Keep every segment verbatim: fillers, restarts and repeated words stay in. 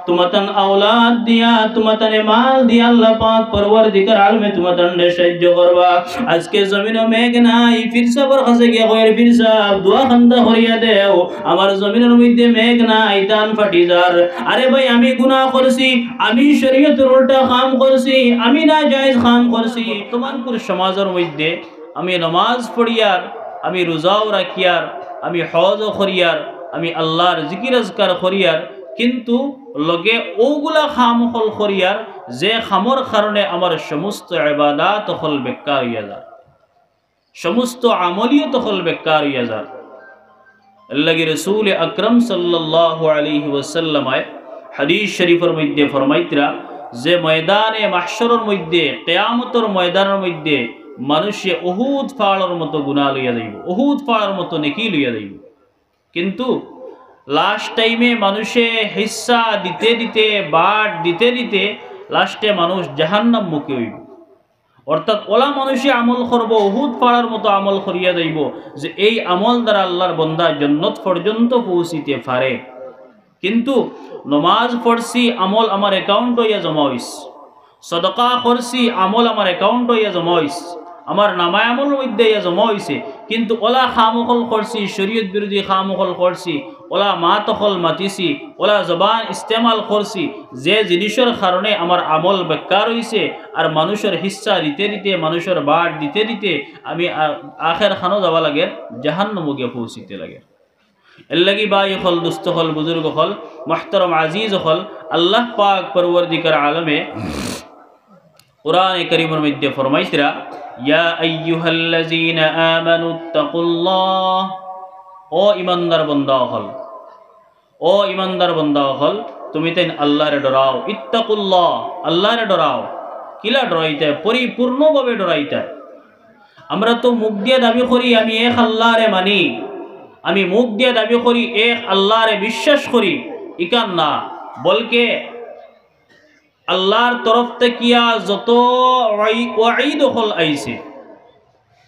তুমাতান আওলাদ দিয়া, তুমাতানে মাল দিয়া আল্লাহ পাক পরওয়ারদিগার আলমে তুমাতানরে সাহায্য করবা। আজকে জমিনো মেঘ নাই, পীর সাবর কাছে গিয়া কইর, "পীর সাব, দোয়া খান্দা করিয়া দেও, আমার জমিনর মধ্যে মেঘ নাই, ধান ফাটি যার।" আরে ভাই, আমি গুনাহ করছি, আমি শরীয়তর উল্টা কাম করছি, আমি নাজায়েজ কাম করছি। বর্তমানকুর সমাজর মধ্যে আমি নমাজ পড়িয়ার, আমি রোজাও রাখিয়ার, আমি হজও করিয়ার, আমি আল্লাহর জিকির আজকার করিয়ার, কিন্তু লগে অগুলা কাম অকল করিয়ার, যে কামর কারণে আমার সমস্ত ইবাদত অকল বেকার অইয়া যার, সমস্ত আমলিয়ত অকল বেকার অইয়া যার। এরলাগি রসুল আকরাম সাল্লাল্লাহু আলাইহি ওয়াসাল্লামে হাদিস শরীফর মধ্যে ফরমাইতরা যে ময়দানে মাহশরর মধ্যে, কিয়ামতর ময়দানর মধ্যে মানুষে উহুদ পাহাড়র মতো গুনাহ লইয়া যাইবো, উহুদ পাহাড়র মতো নেকি লইয়া যাইবো। কিন্তু লাস্ট টাইমে মানুষে হিস্সা দিতে দিতে, বাট দিতে দিতে লাস্টে মানুষ জাহান্নামমুখী অইবো। অর্থাৎ অলা মানুষে আমল করবো, উহুদ পাহাড়র মতো আমল করিয়া যাইবো, যে এই আমল দ্বারা আল্লাহর বন্দা জন্নত পর্যন্ত পৌঁছিতে পারে। কিন্তু নমাজ পড়ছি, আমল আমার অ্যাকাউন্টো অইয়া জমা অইছে, সদকা করছি, আমল আমার অ্যাকাউন্টো অইয়া জমা অইছে, আমার নামায় আমলর মধ্যে অইয়া জমা অইছে, কিন্তু অলা কাম অকল করছি, শরীয়ত বিরোধী কাম অকল করছি, অলা মাত অকল মাতিছি, অলা জবান ইস্তেমাল করছি, যে জিনিসর কারণে আমার আমল বেকার অইছে, আর মানুষর হিস্সা দিতে দিতে, মানুষর বাট দিতে দিতে আমি আ-, আখের খানো যাওয়া লাগের, জাহান্নামো গিয়া পৌঁছিতে লাগের। এরলাগি ভাই অকল, দোস্ত অকল, বুজুর্গ অকল, মুহতারাম আজিজ অকল, আল্লাহ পাক পরওয়ারদিগার আলমে কোরআনে করিমর মধ্যে ফরমাইতরা, "ইয়া আইয়ুহাল্লাযীনা আমানুত্তাকুল্লাহ", ও ইমানদার বন্দা অকল, ও ইমানদার বন্দা অকল, তুমিতাইন আল্লাহরে ডরাও। ইত্তাকুল্লাহ, আল্লাহরে ডরাও। কিলা ডরাইতায়? পরিপূর্ণভাবে ডরাইতায়। আমরা তো মুখ দিয়া দাবি করি আমি এক আল্লাহরে মানি, আমি মুখ দিয়া দাবি করি এক আল্লাহরে বিশ্বাস করি, ইখান না, বলকে আল্লাহর তরফ থাকিয়া যত ওয়াই-, ওয়াইদ অকল আইছে,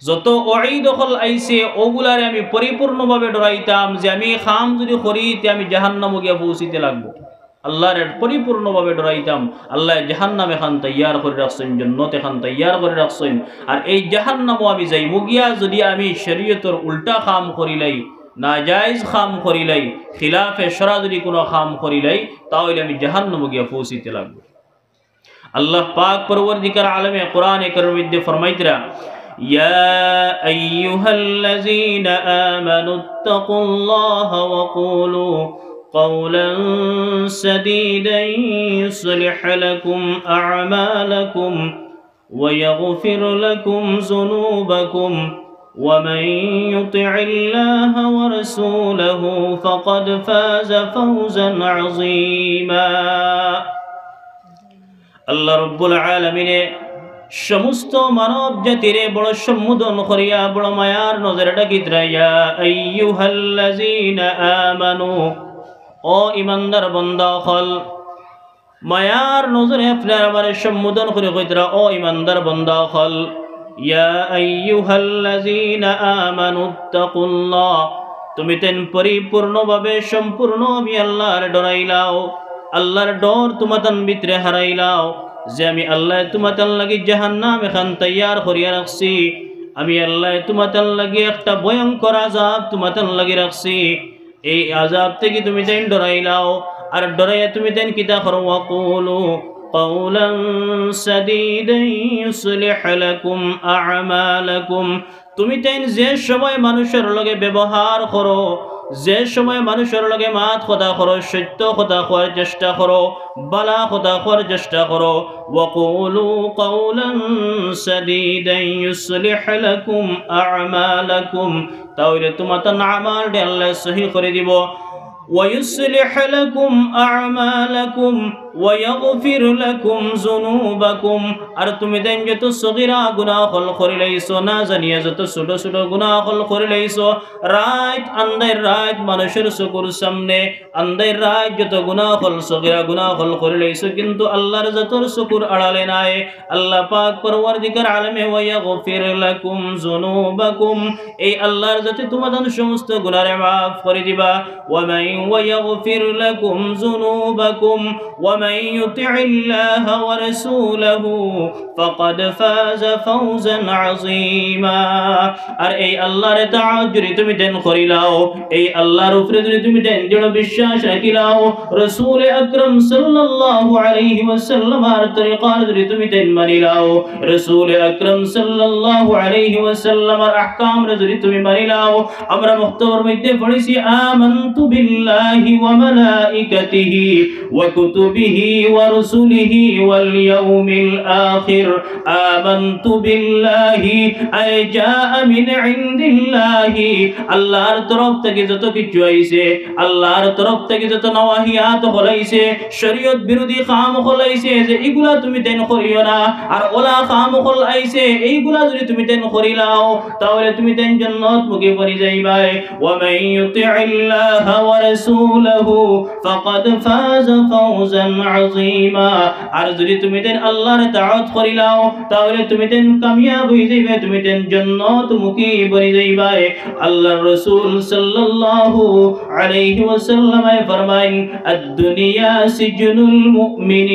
যত ওয়াইদ অকল আইছে, অগুলারে আমি পরিপূর্ণভাবে ডরাইতাম যে আমি কাম যুদি করি, তে আমি জাহান্নামো গিয়া পৌঁছিতে লাগবো। আল্লাহরে পরিপূর্ণভাবে ডরাইতাম। আল্লায় জাহান্নাম এখান তৈয়ার করি রাখছইন, জন্নত এখান তৈয়ার করি রাখছইন। আর এই জাহান্নামো আমি যাইমু গিয়া যুদি আমি শরীয়তর উল্টা কাম করিলাই, নাজায়েজ কাম করিলাই, খিলাফে শরা যুদি কুনু কাম করিলাই, তা অইলে আমি জাহান্নামো গিয়া পৌঁছিতে লাগবো। আল্লাহ পাক পরওয়ারদিগার আলমে কোরআনে করিমর মধ্যে ফরমাইতরা, "ইয়া আইয়ুহাল্লাযীনা আমানুত্তাকুল্লাহা ওয়া কুলু কাওলান সাদীদা ইউসলিহ লাকুম আমালাকুম ওয়া ইয়াগফির লাকুম যুনুবাকুম ওয়া মান ইউতিইল্লাহা ওয়া রাসূলাহু ফাকাদ ফাযা ফাওজান আযীমা।" আল্লাহ রব্বুল আলামিনে সমস্ত মানব জাতিরে বড় সম্বোধন করিয়া বড় মায়ার নজরে ডাকিতরা, "ইয়া আইয়ুহাল্লাযীনা আমানু", ও ইমানদার বন্দা অকল। মায়ার নজরে আপনার আমারে সম্বোধন করি কইতরা, "ও ইমানদার বন্দা অকল, ইয়া আইয়ুহাল্লাযীনা আমানুত্তাকুল্লাহ", তুমিতাইন পরিপূর্ণভাবে সম্পূর্ণ আমি আল্লাহরে ডরাইলাও, আল্লাহর ডর তুমাতান ভিতরে হারাইলাও, যে আমি আল্লায় তুমাতান লাগি জাহান্নাম এখান তৈয়ার করিয়া রাখছি, আমি আল্লায় তুমাতান লাগি একটা ভয়ঙ্কর আযাব তুমাতান লাগি রাখছি। এই আযাব থাকি তুমিতাইন ডরাইলাও, আর ডরাইয়া তুমিতাইন কিতা করো? "ওয়া কুলু কাওলান সাদীদা ইউসলিহ লাকুম আমালাকুম।" তুমিতাইন যে সময় মানুষর লগে ব্যবহার করো, যে সময় মানুষর লগে মাত কথা করো, সত্য কথা কওয়ার চেষ্টা করো, ভালা কথা কওয়ার চেষ্টা করো, "ওয়া কুলু কাওলান সাদীদা ইউসলিহ লাকুম আমালাকুম", তা অইলে তুমাতান আমলরে আল্লায় সহি করি দিবো। "ওয়া ইউসলিহ লাকুম আমালাকুম", ويغفر لكم ذنوبكم। আর তুমিতাইন যত সগীরা গুনা অকল করিলাইছো, না জানিয়া যত ছোট ছোট গুনা অকল করিলাইছো, রাইত আন্দাইর রাইত মানুষর চকুর সামনে আন্দাইর রাইত যত গুনা অকল, সগীরা গুনা অকল করিলাইছো, কিন্তু আল্লার জাতর চকুর আড়ালে নাই। আল্লা পাক পরওয়ারদিগার আলমে, ويغفر لكم ذنوبكم, এই আল্লার জাতে তুমাতান সমস্ত গুনারে মাফ করি দিবা। ومن ويغفر لكم ذنوبكم ومن يطع الله ورسوله فقد فاز فوزا عظيما। আর এই আল্লার ইতাআত যুদি তুমিতাইন করিলাও, এই আল্লার উপরে যুদি তুমিতাইন দৃঢ় বিশ্বাস রাখিলাও, রসুল আকরাম সাল্লাল্লাহু আলাইহি ওয়াসাল্লামর তরিকার যুদি তুমিতাইন মানিলাও, রসুল আকরাম সাল্লাল্লাহু আলাইহি ওয়াসাল্লামর আহকামরে যুদি তুমি মানিলাও, আমরা মুখতবর মধ্যে পড়ছি, آمنت بالله وملائكته وكتبه ورسله واليوم الآخر। آمنت بالله أي جاء من عند الله، আল্লার তরফ থাকি যত কিছু আইছে, আল্লার তরফ থাকি যত নাওয়াহিয়াত অকল আইছে, শরীয়ত বিরোধী কাম অকল আইছে যে ইগুলা তুমিতাইন করিও না, আর অলা কাম অকল আইছে এইগুলা যুদি তুমিতাইন করিলাও, তাইলে তুমিতাইন জন্নতমুখী বনি যাইবায়। ومن يطع الله ورسوله فقد فاز فوزا عظيما। আর যুদি তুমিতাইন আল্লার ইতাআত করিলাও, তাইলে তুমিতাইন কামিয়াব অই যাইবায়, তুমিতাইন জন্নতমুখী বনি যাইবায়। আল্লার রসুল সাল্লাল্লাহু আলাইহি ওয়াসাল্লামে ফরমাইন, الدنيا سجن المؤمن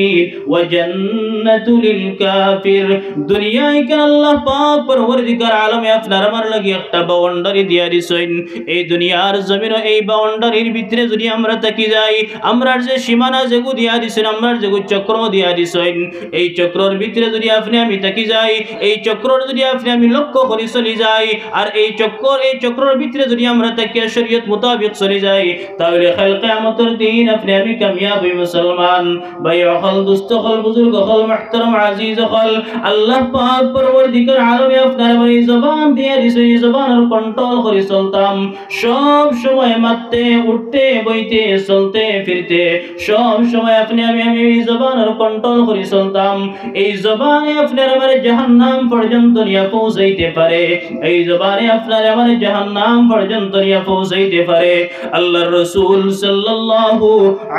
وجنة للكافر। দুনিয়া ইখান আল্লা পাক পরওয়ারদিগার আলমে আপনার আমার লাগি একটা বাউন্ডারি দিয়া দিছইন। এই দুনিয়ার জমিনো এই বাউন্ডারির ভিতরে যুদি আমরা থাকি যাই, আমরার যে সীমানা যেগু দিয়া দিছইন, আমরার যেগু চক্র দিয়া দিছইন, এই চক্রর ভিতরে যুদি আপনে আমি থাকি যাই, এই চক্রর যুদি আপনে আমি লক্ষ্য করি চলি যাই, আর এই চক্র, এই চক্রর ভিতরে যুদি আমরা থাকিয়া শরীয়ত মোতাবেক চলি যাই, তাইলে কাইল কিয়ামতর দিন আপনে আমি কামিয়াব অই মুসলমান। ভাই অকল, দুস্ত অকল, বুজুর্গ অকল, মুহতারাম আজিজ অকল, আল্লা পাক পরওয়ারদিগার আলমে আপনার আমার এই জবান দিয়া দিছইন, এই জবানর control করি চলতাম। সব সময় মাততে, উঠতে, বইতে, চলতে, ফিরতে, সব সময় আপনে আমি, আমি এই জবানর control করি চলতাম। এই জবানে আপনার আমার জাহান্নাম পর্যন্ত নিয়া পৌঁছাইতে পারে, এই জবানে আপনার আমার জাহান্নাম পর্যন্ত নিয়া পৌঁছাইতে পারে। আল্লার রসুল সাল্লাল্লাহু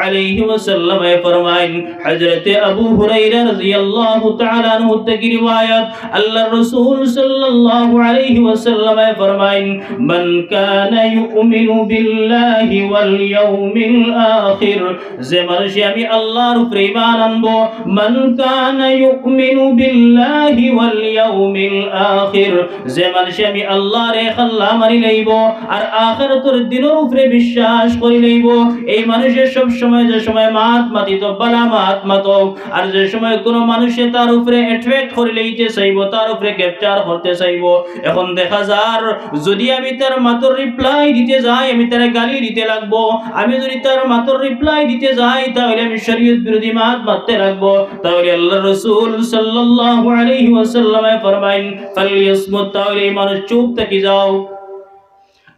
আলাইহি ওয়াসাল্লামে ফরমাইন, হযরতে আবু হুরায়রা রাদিয়াল্লাহু তাআলা আনহু থাকি রিওয়ায়াত, আল্লার রসুল সাল্লাল্লাহু আলাইহি ওয়াসাল্লামে ফরমাইন, من كان يؤمن بالله واليوم الآخر, যে মানুষে আমি আল্লার উপরে ঈমান আনবো, من كان يؤمن بالله واليوم الآخر, যে মানুষে আমি আল্লারে খাল্লা মানি লইবো আর আখিরাতর দিনর উপরে বিশ্বাস করি লইবো, এই মানুষে সব সময় যে সময় মাত মাতিতো, বালা মাত মাতউক, আর যে সময় কুনু মানুষে তার উপরে attract করি লইতে চাইবো, তার উপরে capture করতে চাইবো, এখন দেখা যার, যুদি আমি তার মাতর reply দিতে যাই, আমি তারে গালি দিতে লাগবো। আমি যুদি তার মাতর reply দিতে যাই, তাইলে আমি শরীয়ত বিরোধী মাত মাততে লাগবো। তাইলে আল্লার রসুল সাল্লাল্লাহু আলাইহি ওয়াসাল্লামে ফরমাইন, فليصمت, তাইলে এই মানুষ চুপ থাকি যাও।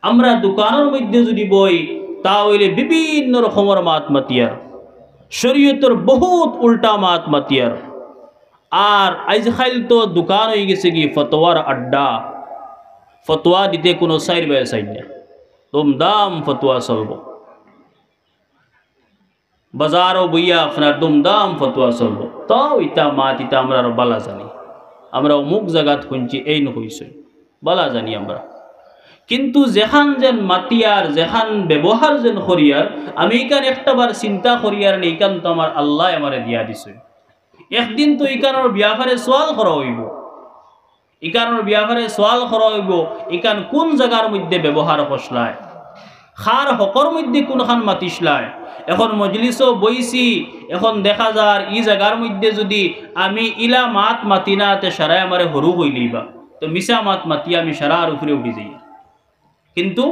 আমরা দোকানর মধ্যে যুদি বই, তাইলে বিভিন্ন রকমর মাত মাতিয়ার, শরীয়তর বহুত উল্টা মাত মাতিয়ার। আর আইজকাইল তো দোকান অই গেছে কি ফতোয়ার আড্ডা। ফতোয়া দিতে কুনু সাইর বায় সাইর না, দুমদাম ফতোয়া চলবো। বাজারো বইয়া আপনার দুমদাম ফতোয়া চলবো। তাও ইতা মাত ইতা আমরা আরো বালা জানি, আমরা অমুক জাগাত হুনছি, এইন কইছে, বালা জানি আমরা। কিন্তু যেখান যেন মাতিয়ার, যেখান ব্যবহার যেন করিয়ার, আমি ইখান একটা বার চিন্তা করিয়ার নি, ইখান তো আমার আল্লায় আমারে দিয়া দিছে। একদিন তো ইখানর ব্যাপারে সওয়াল করা অইবো, ইখানর ব্যাপারে সওয়াল করা অইবো, ইখান কুন জাগার মধ্যে ব্যবহার করছলায়, কার হকর মধ্যে কুনখান মাতিছলায়। এখন মজলিসো বইছি, এখন দেখা যার ই জাগার মধ্যে যুদি আমি ইলা মাত মাতি না, তে সারায় আমারে হুরু কইলিবা, তো মিছা মাত মাতি আমি সারার উপরে উঠি যাই। কিন্তু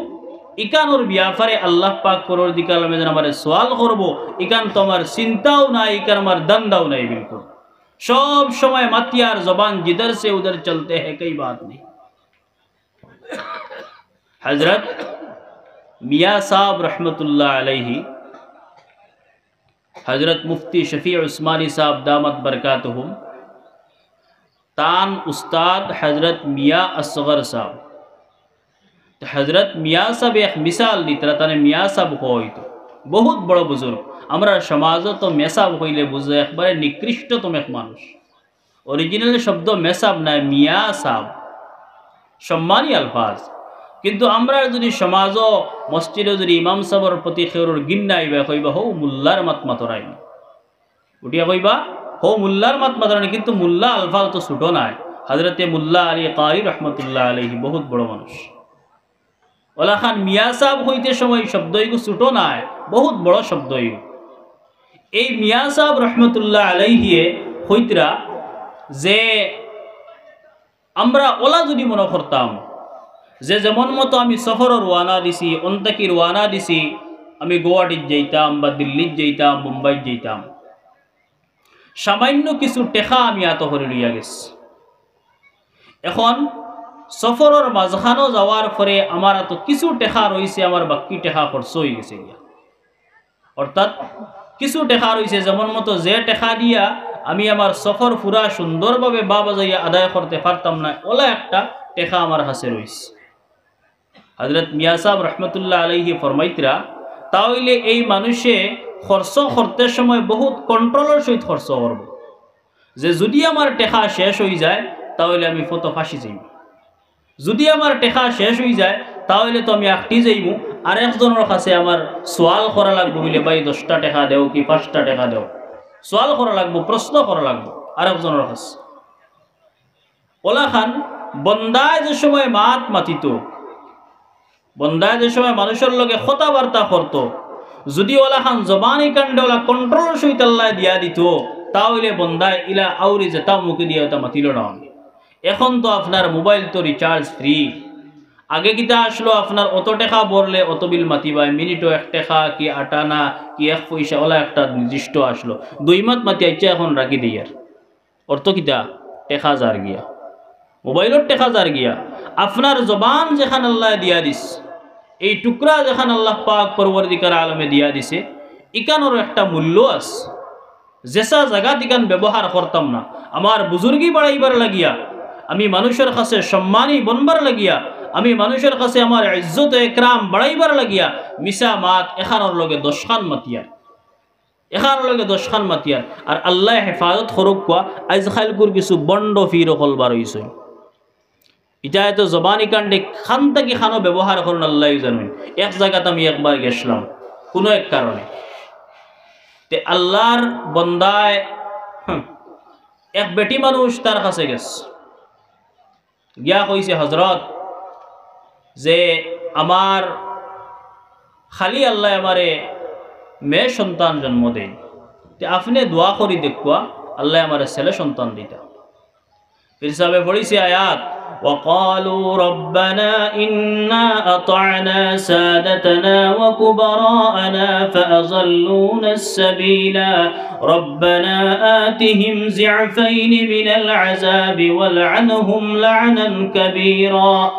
ইখানর ব্যাপারে আল্লাহ পাক পরওয়ারদিগার আলমে যেন আমারে সওয়াল করবো, ইখান তো আমার চিন্তাও নাই, ইখান আমার ধান্দাও নাই বিলকুল। সব সময় মাতিয়ার, জবান জিধর সে উধর চলতে হ্যায়, কোই বাত নেই। হযরত মিয়া সাব রহমতুল্লাহ আলাইহি হযরত মুফতি শফি উসমানী সাহেব দামাত বরকাতহুম, তান উস্তাদ হযরত মিয়া আসগর সাহেব। তো হযরত মিয়া সাহেব এক মিসাল দিতরা, তানে মিয়া সাহেব কওয়া অইতো, বহুত বড় বুজুর্গ। আমরার সমাজো তো মেসাব কইলে বুঝে একবারে নিকৃষ্টতম এক মানুষ। Original শব্দ মেসাব নায়, মিয়া সাব, সম্মানী আলফাজ। কিন্তু আমরার যুদি সমাজো, মসজিদো যুদি ইমাম সাবর প্রতি কেউর ঘিন্না আইবা, কইবা, "হউ মুল্লার মাত মাতরায়নি।" উঠিয়া কইবা, "হউ মুল্লার মাত মাতরায়নি।" কিন্তু মুল্লা আলফাজ তো ছুটো নায়। হযরতে মুল্লা আলী কারি রহমতুল্লাহ আলাইহি বহুত বড় মানুষ। অলাখান মিয়া সাব কইতে সময় শব্দ ইগু ছুটো নায়, বহুত বড় শব্দ ইগু। এই মিয়া সাব রহমতুল্লাহ আলাইহিয়ে কইতরা যে আমরা অলা যুদি মনো করতাম যে যেমন মতো আমি সফরো রওয়ানা দিছি, অন থাকি রওয়ানা দিছি, আমি গুয়াহাটিত যাইতাম বা দিল্লিত যাইতাম, বোম্বাইত যাইতাম, সামান্য কিছু টেকা আমি আতো করি লইয়া গেছি। এখন সফরর মাঝখানো যাওয়ার পরে আমার আতো কিছু টেকা রইছে, আমার বাকি টেকা খরচ অইগেছে গিয়া। অর্থাৎ কিছু টেকা রইছে, যেমন মতো যে টেকা দিয়া আমি আমার সফর পুরা সুন্দরভাবে বা বাজাইয়া আদায় করতে পারতাম না, অলা একটা টেকা আমার কাছে রইছে। হযরত মিয়া সাব রহমতুল্লাহ আলাইহি ফরমাইতরা, তা অইলে এই মানুষে খরচ করতে সময় বহুত control-র সহিত খরচ করবো, যে যুদি আমার টেকা শেষ অইযায়, তা অইলে আমি ফতো ফাঁসি যাইমু। যুদি আমার টেকা শেষ অইযায়, তা অইলে তো আমি আটকি যাইমু। আরেকজনর কাছে আমার সওয়াল করা লাগবো, বুলে, "ভাই, দশটা টেকা দেও কি পাঁচটা টেকা দেও।" সওয়াল করা লাগবো, প্রশ্ন করা লাগবো আরেকজনর কাছে। অলাখান বন্দায় যে সময় মাত মাতিতো, বন্দায় যে সময় মানুষর লগে কথাবার্তা করতো, যুদি অলাখান জবানি কাণ্ডে অলা control-র সহিত আল্লায় দিয়া দিতো, তা অইলে বন্দায় ইলা আউরি যেতা মুখে দিয়া অতা মাতিলো না অনে। এখন তো আপনার মোবাইল তো recharge free। আগে কিতা আছলো, আপনার অত টেকা ভরলে অত বিল মাতিবায়, মিনিটো এক টেকা কি আটানা কি এক পয়সা, অলা একটা নির্দিষ্ট আছলো। দুই মাত মাতি আইচ্ছা, এখন রাখি দেইয়ার। অর্থ কিতা? টেকা যার গিয়া, মোবাইলর টেকা যার গিয়া। আপনার জবান যেখান আল্লায় দিয়া দিছে, এই টুকরা যেখান আল্লাহ পাক পরওয়ারদিগার আলমে দিয়া দিছে, ইখানরও একটা মূল্য আছে। যেছা জাগাত ইখান ব্যবহার করতাম না, আমার বুজুর্গি বাড়াইবার লাগিয়া, আমি মানুষর কাছে সম্মানী বনবার লাগিয়া, আমি মানুষর কাছে আমার ইজ্জত একরাম বাড়াইবার লাগিয়া, মিছা মাত এখানর লগে দশখান মাতিয়ার, এখানর লগে দশখান মাতিয়ার। আর আল্লায় হেফাজত করউক্কা, আইজ কাইলকুর কিছু ভন্ড পীর অকল বার অইছইন। ইতায় তো জবানি কাণ্ডে খান থাকি খানো ব্যবহার করইন, আল্লায়উ জানইন। এক জাগাত আমি একবার গেছলাম কুনু এক কারণে, তে আল্লার বন্দায়, হুম, এক বেটি মানুষ তার কাছে গেছে, গিয়া কইছে, "হজরত, যে আমার খালি আল্লায় আমারে মেয়ে সন্তান জন্ম দেইন, তে আপনে দোয়া করি দেখউক্কা, আল্লায় আমারে ছেলে সন্তান দিতা।" পীর সাহেবে পড়ছে আয়াত, "وقالوا ربنا إنا أطعنا سادتنا وكبراءنا فأضلونا السبيلا ربنا آتهم ضعفين من العذاب والعنهم لعنا كبيرا।"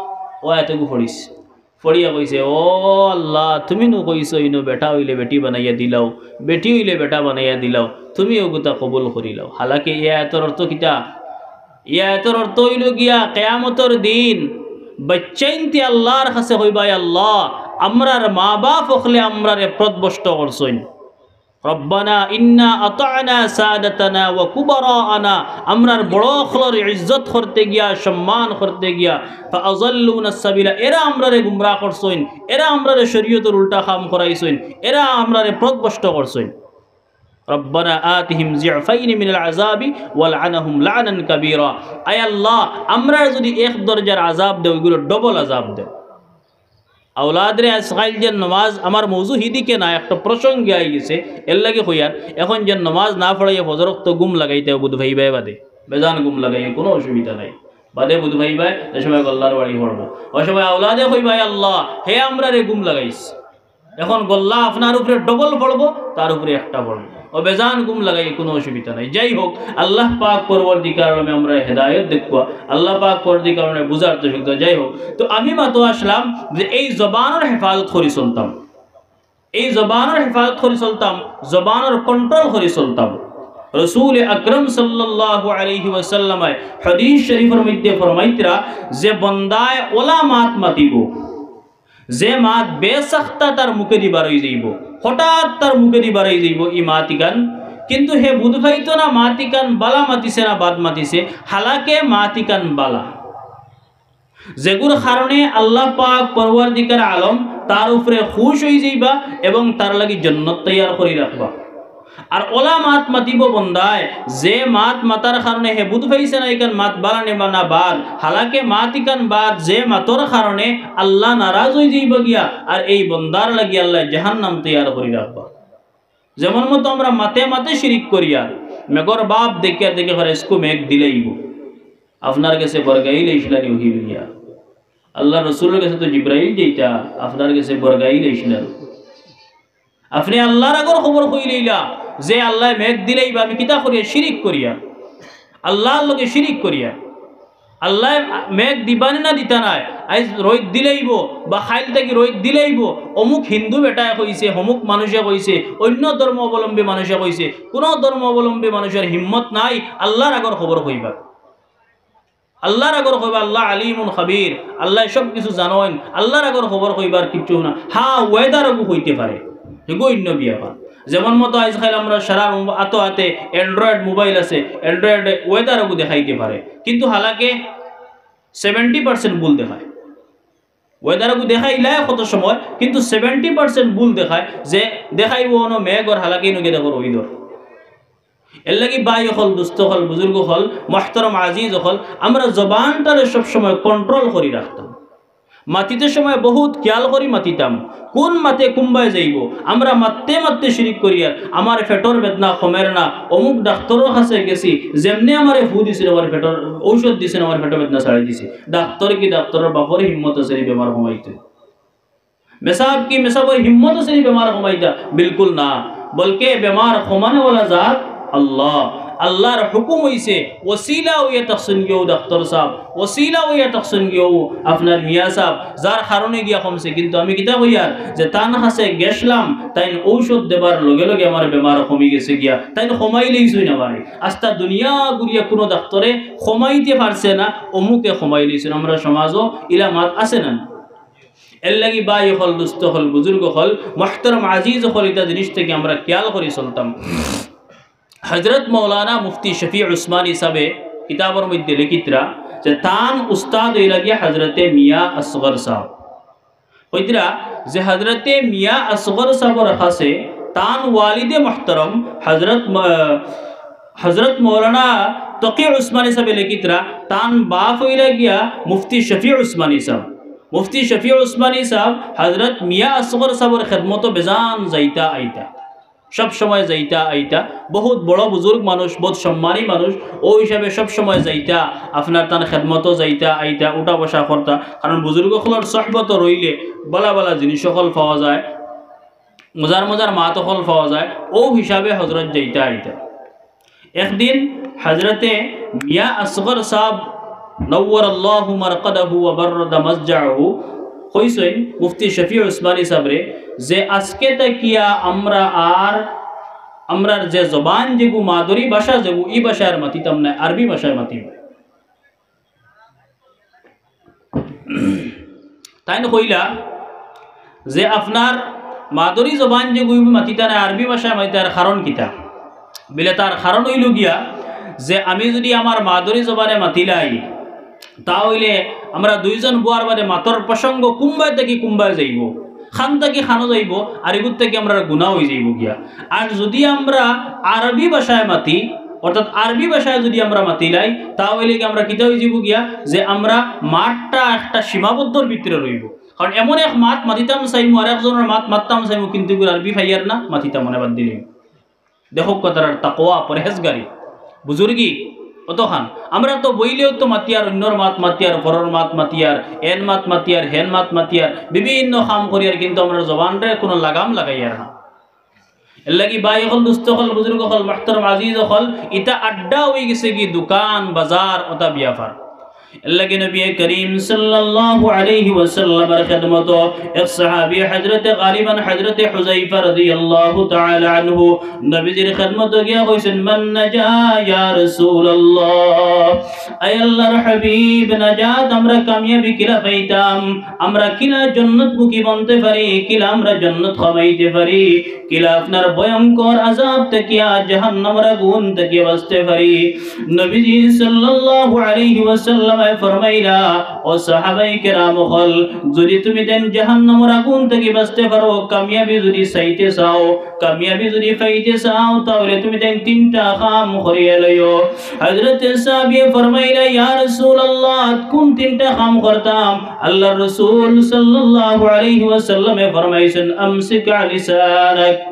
অউ আয়াতগু পড়ছে। পড়িয়া কইছে, "ও আল্লাহ, তুমি নু কইছো ইনো বেটা অইলে বেটি বানাইয়া দিলাও, বেটি অইলে বেটা বানাইয়া দিলাও, তুমি অগুতা কবুল করিলাও।" হালাকি ই আয়াতর অর্থ কিতা? ই আয়াতর অর্থ অইলো গিয়া, কিয়ামতর দিন বাইচ্চাইন্তে আল্লার কাছে কইবা, "আল্লাহ, আমরার মা-বাপ অকলে আমরারে পথভ্রষ্ট করছইন।" রব্বানা ইন্না আতা'না সাদাতানা ওয়া কুবারা'আনা, আমরার বড় অকলর ইজ্জত করতে গিয়া, সম্মান করতে গিয়া, ফাআযাল্লুনা সাবিলা, এরা আমরারে গুমরা করছইন, এরা আমরারে শরীয়তর উল্টা কাম করাইছইন, এরা আমরারে পথভ্রষ্ট করছইন। রব্বানা আতিহিম জি'ফাইনি মিনাল আযাবি ওয়ালআনহুম লা'নান কাবীরা। আয় আল্লাহ, আমরারে যুদি এক দরজার আযাব দেও, ইগুরে ডবল আযাব দেও। আওলাদরে আইজ কাইল যে নমাজ, আমার মৌজু হিদিকে না, একটা প্রসঙ্গে আইগেছে, এর লাগি কইয়ার, এখন যে নমাজ না পড়াইয়া ফজর অক্ত ঘুম লাগাইতে বুধ ভাই ভাই বাদে, বেজান ঘুম লাগাইয়া কুনু অসুবিধা নাই, বাদে বুধ ভাই ভাই যে সময় গল্লার বাড়ি পড়বো, অউ সময় আওলাদে কইবা, "আল্লাহ, হে আমরারে ঘুম লাগাইছ, এখন গল্লা আপনার উপরে ডবল পড়বো, তার উপরে একটা পড়বো।" অউ বেজান ঘুম লাগাই, কুনু অসুবিধা নাই। যাই হোক, আল্লাহ পাক পরওয়ারদিগার আলমে আমরারে হেদায়েত দেউক্কা, আল্লাহ পাক পরওয়ারদিগার আলমে বুঝার তৌফিক দেউক্কা। যাই হোক, তো আমি মাতো আসলাম যে এই জবানর হেফাজত করি চলতাম। এই জবানর হেফাজত করি চলতাম, জবানর কন্ট্রোল করি চলতাম। রসুল আকরাম সাল্লাল্লাহু আলাইহি ওয়াসাল্লামে হাদিস শরীফর মধ্যে ফরমাইতরা যে বন্দায় অলা মাত মাতিবো, যে মাত বেসাখতা তার মুখেদি বারই যাইবো, হঠাৎ তার মুখেদি বারই যাইবো ই মাত ইখান, কিন্তু হে বুঝ পাইতো না মাত ইখান বালা মাতিছে না বাদ মাতিছে, হালাকে মাত ইখান বালা। যেগুর কারণে আল্লাহ পাক পরওয়ারদিগার আলম তার উপরে খুশ অই যাইবা এবং তার লাগি জন্নত তৈয়ার করি রাখবা। আর অলা মাত মাতিবো বন্দায়, যে মাত মাতার কারণে হে বুঝ পাইছে না ইখান মাত বালা নি না বাদ, হালাকে মাত ইখান বাদ, যে মাতর কারণে আল্লাহ নারাজ অই যাইবা গিয়া, আর এই বন্দার লাগি আল্লাহ জাহান্নাম তৈয়ার করি রাখবা। যেমন মতো আমরা মাতে মাতে শিরিক করিয়ার, মেঘর ভাব দেখিয়া দেখি করে ইস্কু মেঘ দিলাইবো, আপনার গেছে বরগাইল আইছলা নি ওহি লইয়া। আল্লাহ রসুলর গেছে তো জিব্রাইল যাইতা, আপনার গেছে বরগাইল আইছলা। আপনে আল্লাহর আগর খবর কইলাইলা যে আল্লায় মেঘ দিলাইবা, আমি কিতা করিয়া? শিরিক করিয়া, আল্লাহর লগে শিরিক করিয়া। আল্লায় মেঘ দিবা নি না দিতা নায়, আইজ রইদ দিলাইবো বা কাইল থাকি রইদ দিলাইবো, অমুক হিন্দু বেটায় কইছে, অমুক মানুষে কইছে, অইন্য ধর্ম অবলম্বী মানুষে কইছে, কুনু ধর্ম অবলম্বী মানুষর হিম্মত নাই আল্লাহর আগর খবর কইবার। আল্লাহর আগর কইবা, আল্লাহ আলিমুন খাবির, আল্লায় সব কিছু জানইন, আল্লাহর আগর খবর কইবার কিচ্ছু না। হ্যাঁ, weather অগু কইতে পারে, হেগু অইন্য ব্যাপার। যেমন মতো আইজ কাইল আমরা সারা আতো আতে Android mobile আছে, Android weather অগু দেখাইতে পারে, কিন্তু হালাকে seventy percent ভুল দেখায়। Weather অগু দেখাইলায় কত সময়, কিন্তু seventy percent ভুল দেখায়, যে দেখাইবো অনো মেঘ আর হালাকে ইনো গিয়া দেখো রইদর। এর লাগি ভাই অকল, দুস্ত অকল, বুজুর্গ অকল, মহতরম আজিজ অকল, আমরা জবানটারে সব সময় কন্ট্রোল করি রাখতাম। মাতিতে সময় বহুত খেয়াল করি মাতিতাম, কোন মাতে কুম্বায় যাইবো। আমরা মাততে মাততে শিরিক করিয়ার, আমার পেটর বেদনা কমের না, অমুক ডাক্তরর কাছে গেছি, যেমনে আমারে ফু দিছে, আমার পেটর ঔষধ দিছে, আমার পেটর বেদনা ছাড়ি দিছে। ডাক্তর কি? ডাক্তরর বাপর হিম্মত আছে নি বেমার কমাইতে? মেসাব কি? মেসাবর হিম্মত আছে নি বেমার কমাইতা? বিলকুল না। বলকে বেমার কমানেওয়ালা জাত আল্লাহ। আল্লাহর হুকুম অইছে, ওসিলা অইয়া থাকছইন গিয়াউ ডাক্তর সাব, ওসিলা অইয়া থাকছইন গিয়াউ আপনার মিয়া সাব, যার কারণে গিয়া কমছে। কিন্তু আমি কিতা কইয়ার, যে তান কাছে গেছলাম, তাইন ঔষধ দেবার লগে লগে আমার বেমার কমি গেছে গিয়া, তাইন কমাইলাইছইন আমারে। আস্তা দুনিয়া ঘুরিয়া কুনু ডাক্তরে কমাইতে পারছে না, অমুকে কমাইলাইছইন। আমরা সমাজও ইলা মাত আছে না? এর লাগি ভাই অকল, দুস্ত অকল, বুজুর্গ অকল, মহতরম আজিজ অকল, ইতা জিনিস থাকি আমরা খেয়াল করি চলতাম। হজরত মৌলানা মুফতি শফি উসমানী সাবে কিতাবর মধ্যে লিখিতরা যে তান উস্তাদ অইলা গিয়া হজরতে মিয়া আসগর সাব। কইতরা যে হজরতে মিয়া আসগর সাবর কাছে তান ওয়ালিদে মহতরম হজরত ম-, হজরত মৌলানা তকি উসমানী সাবে লিখিতরা, তান বাপ অইলা গিয়া মুফতি শফি উসমানী সাব। মুফতি শফি উসমানী সাব হজরত মিয়া আসগর সাবর খেদমতো বেজান যাইতা আইতা, সব সময় যাইতা আইতা। বহুত বড় বুজুর্গ মানুষ, বহুত সম্মানী মানুষ, অউ হিসাবে সব সময় যাইতা, আপনার তান খেদমতো যাইতা আইতা, উঠা বসা করতা। কারণ বুজুর্গ অকলর সহবত রইলে বালা বালা জিনিস অকল পাওয়া যায়, মজার মজার মাত অকল পাওয়া যায়, অউ হিসাবে হজরত যাইতা আইতা। একদিন হজরতে মিয়া আসগর সাব, নওয়ারাল্লাহু মারকাদাহু ওয়া বাররাদা মাজজাহু, কইছইন মুফতি শফি উসমানী সাবরে যে আজকে থাকিয়া আমরা আর, আমরার যে জবান যেগু, মাদরি ভাষা যেগু, ই ভাষায় আর মাতিতাম নায়, আরবি ভাষায় মাতিমু। তাইন কইলা যে আপনার মাদরি জবান যেগু মাতিতা নায়, আরবি ভাষায় মাতিতার কারণ কিতা? বিলে তার কারণ অইলো গিয়া যে আমি যুদি আমার মাদরি জবানে মাতিলাই, তা অইলে আমরা দুইজন বওয়ার বাদে মাতর প্রসঙ্গ কুম্বায় থাকি কুম্বায় যাইবো, খান থাকি খানো যাইবো, আর ইগুর থাকি আমরার গুনা অই যাইবো গিয়া। আর যুদি আমরা আরবি ভাষায় মাতি, অর্থাৎ আরবি ভাষায় যুদি আমরা মাতিলাই, তা অইলে কি আমরা কিতা অই যাইবো গিয়া যে আমরা মাতটা একটা সীমাবদ্ধর ভিতরে রইবো। কারণ এমন এক মাত মাতিতাম চাইমু, আর একজনর মাত মাততাম চাইমু, কিন্তু ইগুর আরবি পাইয়ার না, মাতিতাম মনে বাদ দিলে। দেখো কথার তাকওয়া, পরহেজগারি, বুজুর্গি, অতখান। আমরা তো বইলেও তো মাতিয়ার, অন্যর মাত মাতিয়ার, পরর মাত মাতিয়ার, এন মাত মাতিয়ার, হেন মাত মাতিয়ার, বিভিন্ন কাম করিয়ার, কিন্তু আমরার জবানরে কুনু লাগাম লাগাইয়ার না। এর লাগি ভাই অকল, দুস্ত অকল, বুজুর্গ অকল, মহতরম আজিজ অকল, ইতা আড্ডা অই গেছে কি দোকান, বাজার, অতা ব্যাপার। এর লাগি নবী করিম সাল্লাল্লাহু আলাইহি ওয়াসাল্লামর খেদমতো এক সাহাবী হযরতে গালিবান হযরতে হুযায়ফা রাদিয়াল্লাহু তাআলা আনহু নবীজির খেদমতো গিয়া কইছইন, "মান নাজা ইয়া রাসূলুল্লাহ।" আয় আল্লাহর হাবিব, নাজাত আমরা কামিয়াবি কিলা পাইতাম? আমরা কিলা জন্নতমুখী বনতে পারি? কিলা আমরা জন্নত কামাইতে পারি? কিলা আপনার ভয়ঙ্কর আযাব থাকিয়া, জাহান্নামর আগুন থাকিয়া বাচতে পারি? নবীজি সাল্লাল্লাহু আলাইহি ওয়াসাল্লামে ফরমাইলা, "ও সাহাবায়ে কেরাম অকল, যুদি তুমি তাইন জাহান্নামর আগুন থাকি বাচতে পারো, কামিয়াবি যুদি চাইতে চাও, কামিয়াবি যুদি পাইতে চাও, তাইলে তুমি তাইন তিনটা কাম করিয়া লইও।" হযরতে সাহাবিয়ে ফরমাইলা, "ইয়া রাসূলুল্লাহ, কুন তিনটা কাম করতাম?" আল্লাহর রাসূল সাল্লাল্লাহু আলাইহি ওয়াসাল্লামে ফরমাইছইন, "আমসিক লিসানাক।"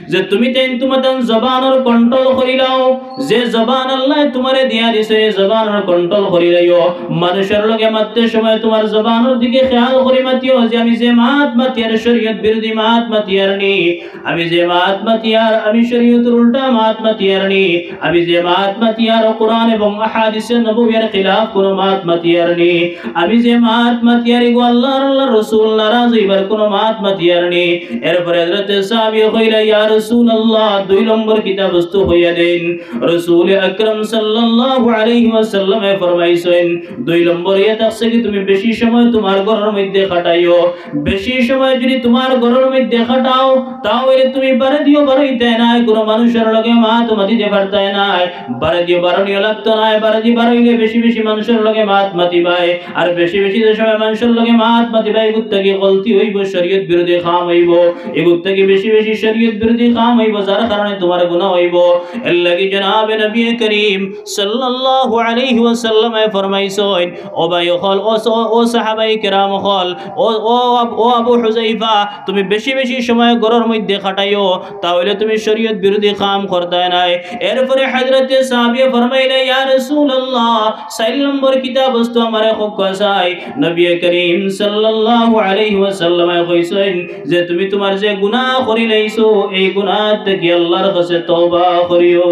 যে তুমি তাইন তুমার তান জবানর control করিলাও, যে জবান আল্লায় তুমারে দিয়া দিছে, এই জবানর control করিলাইও। মানুষর লগে মাততে সময় তুমার জবানর দিকে খেয়াল করি মাতিও যে আমি যে মাত মাতিয়ার শরীয়ত বিরোধী মাত মাতিয়ার নি, আমি যে মাত মাতিয়ার আমি শরীয়তর উল্টা মাত মাতিয়ার নি, আমি যে মাত মাতিয়ার কোরআন এবং আহাদিসে নববীর খিলাফ কুনু মাত মাতিয়ার নি, আমি যে মাত মাতিয়ার ইগু আল্লাহর, আল্লাহর রাসূল নারাজ অইবার কুনু মাত মাতিয়ার নি। এরপরে হযরতে সাহাবী কইলা, "ইয়া রাসূলুল্লাহ, দুই নম্বর কিতা বস্তু কইয়া দেইন।" রাসূলে আকরাম সাল্লাল্লাহু আলাইহি ওয়াসাল্লামে ফরমাইছইন, দুই নম্বর ইয়া থাকছে কি তুমি বেশি সময় তুমার ঘরর মধ্যে কাটাইও। বেশি সময় যুদি তুমার ঘরর মধ্যে কাটাও, তাইলে তুমি বারেদিও বারইতায় নায়, কুনু মানুষর লগে মাত মাতিতে পারতায় নায়। বারেদিও বারনিও লাগতো নায়, বারেদি বারইলে বেশি বেশি মানুষর লগে মাত মাতিবায়। আর বেশি বেশি যে সময় মানুষর লগে মাত মাতিবায়, ইগুর থাকি গলতি অইবো, শরীয়ত বিরোধী কাম অইবো, ইগুর থাকি বেশি বেশি শরীয়ত বিরোধী কাম অইবো, যার কারণে তুমার গুনাহ অইবো। এর লাগি জনাবে নবী করিম সাল্লাল্লাহু আলাইহি ওয়াসাল্লামে ফরমাইছইন, ও ভাই অকল, ও স-, ও সাহাবায়ে কেরাম অকল, ও, ও আব-, ও আবু হুযায়ফা, তুমি বেশি বেশি সময় ঘরর মধ্যে কাটাইও, তাইলে তুমি শরীয়ত বিরোধী কাম করতায় নায়। এরপরে হযরতে সাহাবী ফরমাইলা, ইয়া রাসূলুল্লাহ, চাইর নম্বর কিতা বস্তু আমারে কউক্কা চাই। নবী করিম সাল্লাল্লাহু আলাইহি ওয়াসাল্লামে কইছইন যে তুমি তুমার যে গুনাহ করিলাইছো, এই গুনাহ থাকি আল্লাহর কাছে তওবা করিও।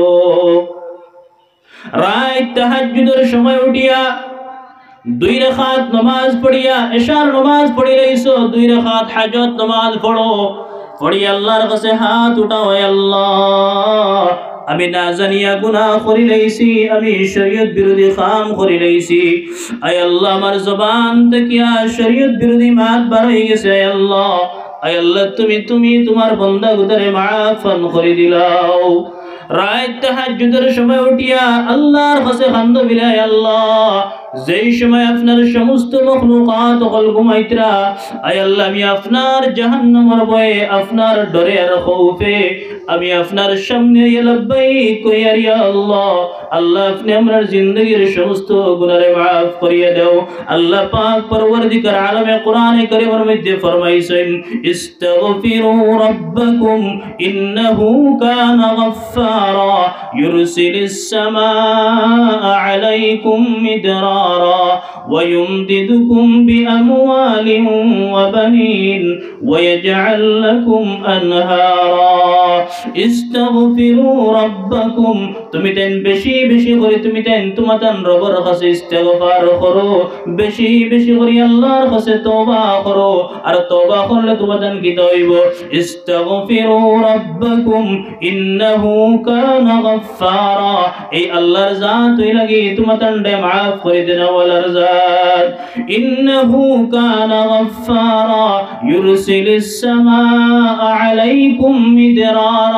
রাইত তাহাজ্জুদর সময় উঠিয়া দুই রাকাত নমাজ পড়িয়া, এশার নমাজ পড়িলাইছো, দুই রাকাত হাজত নমাজ পড়ো, পড়িয়া আল্লাহর কাছে হাত উঠাও, "এ আল্লাহ, আমি না জানিয়া গুনাহ করিলাইছি, আমি শরীয়ত বিরোধী কাম করিলাইছি। আয় আল্লাহ, আমার জবান থাকিয়া শরীয়ত বিরোধী মাত বার অইগেছে, আয় আল্লাহ, আয় আল্লাহ, তুমি, তুমি তুমার বন্দা গুতারে মাফ করি দিলাও।" রাইত তাহাজ্জুদর সময় উঠিয়া আল্লাহর কাছে কান্দো বিলাই, আল্লাহ, যেই সময় আপনার সমস্ত মখলুকাত অকল ঘুমাইতরা, আয় আল্লাহ, আমি আপনার জাহান্নামর ভয়ে, আপনার ডরে আর খৌফে আমি আপনার সামনে আইয়া লাব্বাইক কইয়ার, ইয়া আল্লাহ, আল্লাহ, আপনে আমরার জিন্দেগির সমস্ত গুনারে মাফ করিয়া দেও। আল্লাহ পাক পরওয়ারদিগার আলমে কোরআনে কারীমর মধ্যে ফরমাইছইন, "ইস্তাগফিরু রাব্বাকুম ইন্নাহু কানা গাফফারা, ইউরসিলিস সামাআ আলাইকুম মিদরারা, ওয়া ইউমদিদকুম বিআমওয়ালিন ওয়া বানিন, ওয়া ইয়াজআল লাকুম আনহারা।" ইস্তাগফিরু রাব্বাকুম, তুমি তাইন বেশি বেশি করি, তুমি তাইন তুমাতান রবর কাছে ইস্তেগফার করো, বেশি বেশি করি আল্লাহর কাছে তওবা করো, আর তওবা করলে তুমাতান কিতা অইবো? ইস্তাগফিরু রাব্বাকুম ইন্নাহু কানা গাফফারা। এই আল্লাহর জাত অইলা গি তুমাতানরে মাফ করি দেনেওয়ালার জাত। ইন্নাহু কানা গাফফারা, ইউরসিলিস সামাআ আলাইকুম মিদরারা।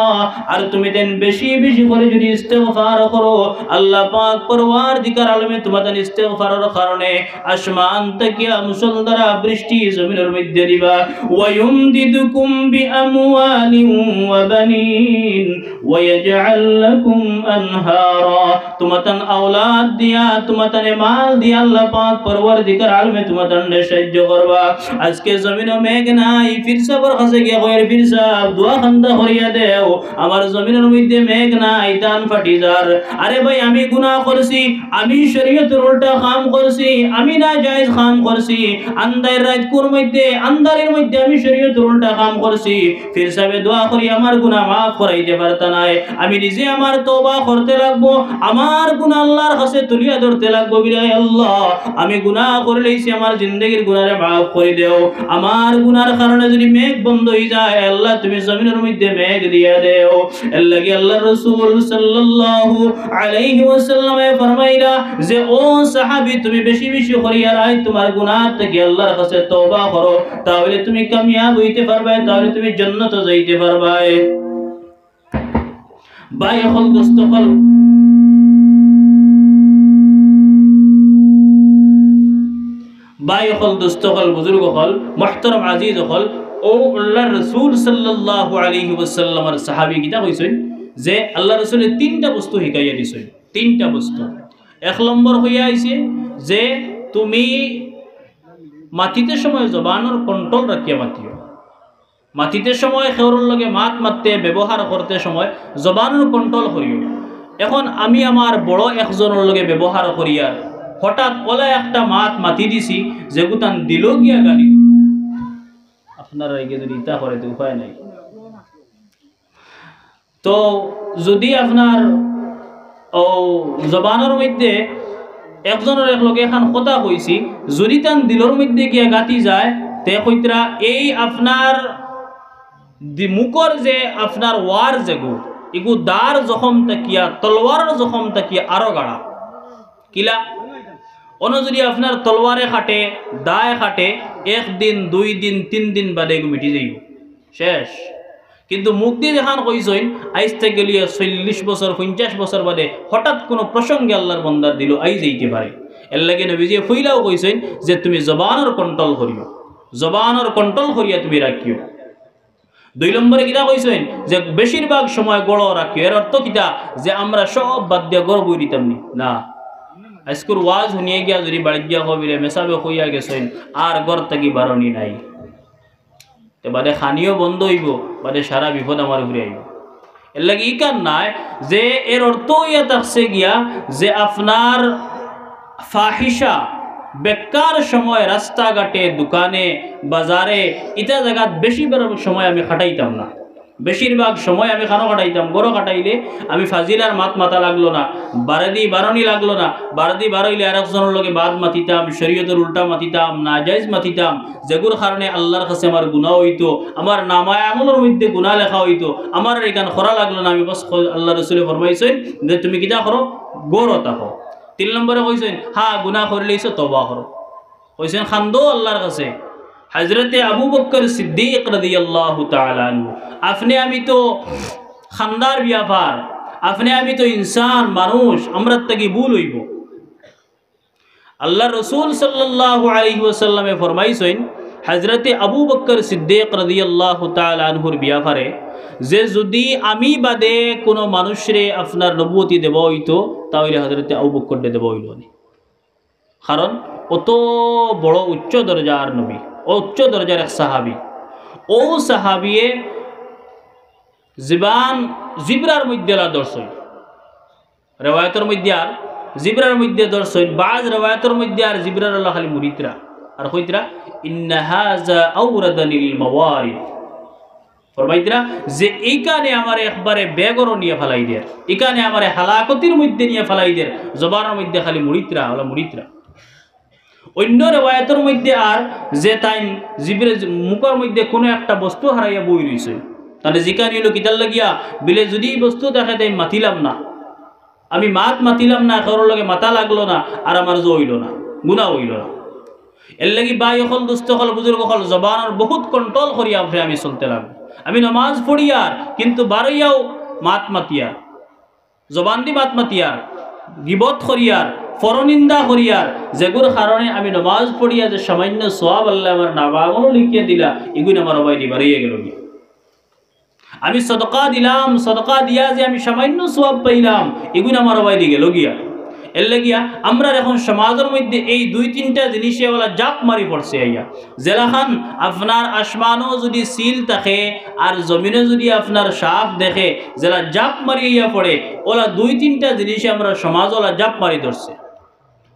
আর তুমি তাইন বেশি বেশি করি যুদি ইস্তেগফার করো, আল্লাহ পাক পরওয়ারদিগার আলমে তুমাতান ইস্তেগফারর কারণে আসমান থাকিয়া মুষলধারা বৃষ্টি জমিনর মধ্যে দিবা। ওয়া ইউমদিদকুম বিআমওয়ালিন ওয়া বানিন ওয়া ইয়াজআল লাকুম আনহারা। তুমাতান আওলাদ দিয়া, তুমাতানে মাল দিয়া আল্লাহ পাক পরওয়ারদিগার আলমে তুমাতানরে সাহায্য করবা। আজকে জমিনো মেঘ নাই, পীর সাবর কাছে গিয়া কইর, "পীর সাব, দোয়া খান্দা করিয়া দেও, আমার জমিনর মধ্যে মেঘ নাই, ধান ফাটি যার।" আরে ভাই, আমি গুনাহ করছি, আমি শরীয়তর উল্টা কাম করছি, আমি নাজায়েজ কাম করছি, আন্দাইর রাইতকুর মধ্যে, আন্দারির মধ্যে আমি শরীয়তর উল্টা কাম করছি। পীর সাবে দোয়া করি আমার গুনাহ মাফ করাইতে পারতা নায়, আমি নিজে আমার তওবা করতে লাগবো, আমার গুনাহ আল্লাহর কাছে তুলিয়া ধরতে লাগবো, বিরাই আল্লাহ, আমি গুনাহ করিলাইছি, আমার জিন্দেগির গুনারে মাফ করি দেও। আমার গুনার কারণে যদি মেঘ বন্ধ অইযায়, আল্লাহ তুমি জমিনর মধ্যে মেঘ দিয়া দেও। এরলাগি আল্লাহর রাসূল সাল্লাল্লাহু আলাইহি ওয়াসাল্লামে ফরমাইলা যে, "ও সাহাবী, তুমি বেশি বেশি করিয়া রাইত তুমার গুনাহ থাকি আল্লাহর কাছে তওবা করো, তাহলে তুমি কামিয়াব অইতে পারবায়, তাহলে তুমি জান্নাতো যাইতে পারবায়।" ভাই অকল, দোস্ত অকল, ভাই অকল, দোস্ত অকল, বুজুর্গ অকল, মুহতারাম আজিজ অকল, অউ আল্লাহর রাসূল সাল্লাল্লাহু আলাইহি ওয়াসাল্লামর সাহাবী কিতা কইছইন যে আল্লাহর রাসূলে তিনটা বস্তু হিকাইয়া দিছইন, তিনটা বস্তু। এক নম্বর অইয়া আইছে যে তুমি মাতিতে সময় জবানর control রাখিয়া মাতিও। মাতিতে সময় কেউরর লগে মাত মাততে, ব্যবহার করতে সময় জবানর control করিও। এখন আমি আমার বড় একজনর লগে ব্যবহার করিয়ার হঠাৎ অলা একটা মাত মাতি দিছি, যেগু তান দিলো গিয়া গালি। আপনারা এগিয়ে যদি ইতা করে, তো উপায় নাই। তো যদি আপনার অউ জবানর মধ্যে একজনর এক লগে এখান কথা কইছি, যদি তান দিলর মধ্যে গিয়া গাতি যায়, তে কইতরা এই আপনার দি-, মুখর যে আপনার ওয়ার যেগু, ইগু দার জখম থাকিয়া, তলোয়ারর জখম থাকিয়া আরো গাড়া। কিলা? অনো যদি আপনার তলোয়ারে কাটে, দায় কাটে, এক দিন, দুই দিন, তিন দিন বাদে ইগু মিটি যাইবো, শেষ। কিন্তু মুখ দি যেখান কইছইন, আইজ থাকি গেলিয়া চল্লিশ বছর, পঞ্চাশ বছর বাদে হঠাৎ কুনু প্রসঙ্গে আল্লাহর বন্দার দিলো আই যাইতে পারে। এরলাগি নবীজিয়ে পইলাউ কইছইন যে তুমি জবানর control করিও, জবানর control করিয়া তুমি রাখিও। দুই নম্বরে কিতা কইছইন যে বেশিরভাগ সময় গড় রাখিও। এর অর্থ কিতা? যে আমরা সব বাদ দিয়া গড় বই দিতাম নি? না। আইজকুর ওয়াজ হুনিয়া গিয়া যদি বাড়িত গিয়া কও, "বিলে মেসাবে কইয়া গেছইন, আর গড় থাকি বারনি নাই।" তে বাদে খানিও বন্ধ অইবো, বাদে সারা বিপদ আমার উপরে আইবো। এরলাগি ইখান নায় যে এর অর্থ অইয়া থাকছে গিয়া যে আপনার ফাহিশা, বেকার সময় রাস্তাঘাটে, দোকানে, বাজারে, ইতা জাগাত বেশিরভাগ সময় আমি কাটাইতাম না। বেশিরভাগ সময় আমি খানো কাটাইতাম, গড় কাটাইলে আমি ফাজিলার মাত মাতা লাগলো না, বারেদি বারনি লাগলো না, বারেদি বারইলে আরেকজনর লগে বাদ মাতিতাম, শরীয়তর উল্টা মাতিতাম, নাজাইজ মাতিতাম, যেগুর কারণে আল্লাহর কাছে আমার গুনাহ অইতো, আমার নামায়ে আমলর মধ্যে গুনাহ লেখা অইতো, আমার ইখান করা লাগলো না। আমি বস ক-, আল্লাহর রাসূলে ফরমাইছইন যে তুমি কিতা করো, গড় থাকো। তিন নম্বরে কইছইন, হ্যাঁ, গুনাহ করিলাইছো, তওবা করো। কইছইন, কান্দো আল্লাহর কাছে। হযরতে আবু বকর সিদ্দিক রাদিয়াল্লাহু তাআলা আনহু, আপনে আমি তো কান্দার বেয়াপার, আপনে আমি তো ইনসান, মানুষ, আমরার থাকি ভুল অইবো। আল্লাহর রাসূল সাল্লাল্লাহু আলাইহি ওয়াসাল্লামে ফরমাইছইন, হযরতে আবু বকর সিদ্দিক রাদিয়াল্লাহু তাআলা আনহুর বেয়াপারে যে যদি আমি বাদে কুনু মানুষরে আপনার নবুয়তি দেওয়া অইতো, তা অইলে হযরতে আবু বকররে দেওয়া অইলো নি। কারণ অত বড় উচ্চ দরজার নবী, উচ্চ দরজার এক সাহাবী। অউ সাহাবিয়ে জিবান জিব্রার মধ্যে লা ধরছইন। রেওয়ায়তর মধ্যে আর জিব্রার মধ্যে ধরছইন, বাজ রেওয়ায়তর মধ্যে আর জিব্রার লা খালি মুড়িতরা। আর কইতরা, "ইন্না হাযা আওরাদানিল মাওয়ারিদ।" ফরমাইতরা যে ইখানে আমারে একবারে বেগরো নিয়া ফালাই দের, ইখানে আমারে হালাকতির মধ্যে নিয়া ফালাই দের, জবানর মধ্যে খালি মুড়িতরা, অলা মুড়িতরা। অইন্য রেওয়ায়তর মধ্যে আর যে তাইন জিব্রাইল মুখর মধ্যে কুনু একটা বস্তু হারাইয়া বই রইছে, তাইলে জিকানি অইলো কিতার লাগিয়া, বিলে যদি ই বস্তু থাকে তাইন মাতিলাম না, আমি মাত মাতিলাম না, কেউরর লগে মাতা লাগলো না, আর আমার যে অইলো না, গুনাহ অইলো না। এরলাগি ভাই অকল, দোস্ত অকল, বুজুর্গ অকল, জবানর বহুত control করিয়া আপনে আমি চলতে লাগবো। আমি নমাজ পড়িয়ার, কিন্তু বারইয়াও মাত মাতিয়ার, জবান দি মাত মাতিয়ার, গিবত করিয়ার, পরনিন্দা করিয়ার, যেগুর কারণে আমি নমাজ পড়িয়া যে সামান্য সওয়াব আল্লায় আমার নামামলো লিখিয়া দিলা, ইগুন আমার অবায়দি বারইয়া গেলোগি। আমি সদকা দিলাম, সদকা দিয়া যে আমি সামান্য সওয়াব পাইলাম, ইগুন আমার অবায়দি গেলোগিয়া। এরলাগিয়া আমরার এখন সমাজর মধ্যে এই দুই তিনটা জিনিসে অলা জাপ মারি পড়ছে আইয়া। যেলাখান আপনার আসমানো যদি সিল থাকে আর জমিনো যদি আপনার সাফ দেখে, যেলা জাপ মারি আইয়া পড়ে, অলা দুই তিনটা জিনিসে আমরার সমাজ অলা জাপ মারি ধরছে।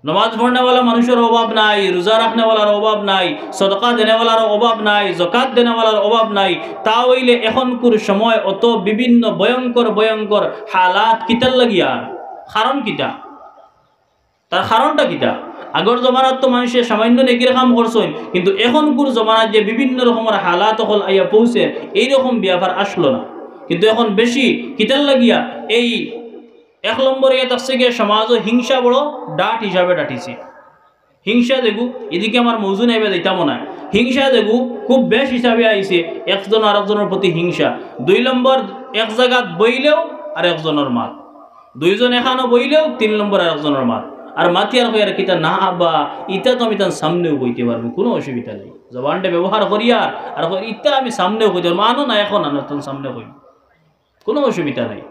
নমাজ পড়নেওয়ালা মানুষর অভাব নাই, রোজা রাখনেওয়ালার অভাব নাই, সদকা দেনেওয়ালার অভাব নাই, জকাত দেনেওয়ালার অভাব নাই। তা অইলে এখনকুর সময় অত বিভিন্ন ভয়ঙ্কর ভয়ঙ্কর হালাত কিতার লাগিয়া? কারণ কিতা? তার কারণটা কিতা? আগর জমানাত তো মানষে সামান্য নেকির কাম করছইন, কিন্তু এখনকুর জমানাত যে বিভিন্ন রকমর হালাত অকল আইয়া পৌঁছের, এইরকম ব্যাপার আসলো না। কিন্তু এখন বেশি কিতার লাগিয়া? এই এক নম্বরে ইয়া থাকছে গিয়া সমাজো হিংসা বড় ডাট হিসাবে ডাটিছে। হিংসা যেগু, এদিকে আমার মৌজু নাইবা যাইতাম না। হিংসা যেগু খুব বেশ হিসাবে আইছে, একজন আরেকজনর প্রতি হিংসা। দুই নম্বর, এক জাগাত বইলেও আরেকজনর মাত, দুইজন এখানো বইলেও তিন নম্বর আরেকজনর মাত। আর মাতিয়ার কইয়ার কিতা না আব্বা, ইতা তো আমি তান সামনেও কইতে পারমু, কুনু অসুবিধা নাই। জবানটা ব্যবহার করিয়ার আর কইয়ার ইতা আমি সামনেও কইতে পারমু, আনো না এখন আনো, তান সামনে কই, কুনু অসুবিধা নাই।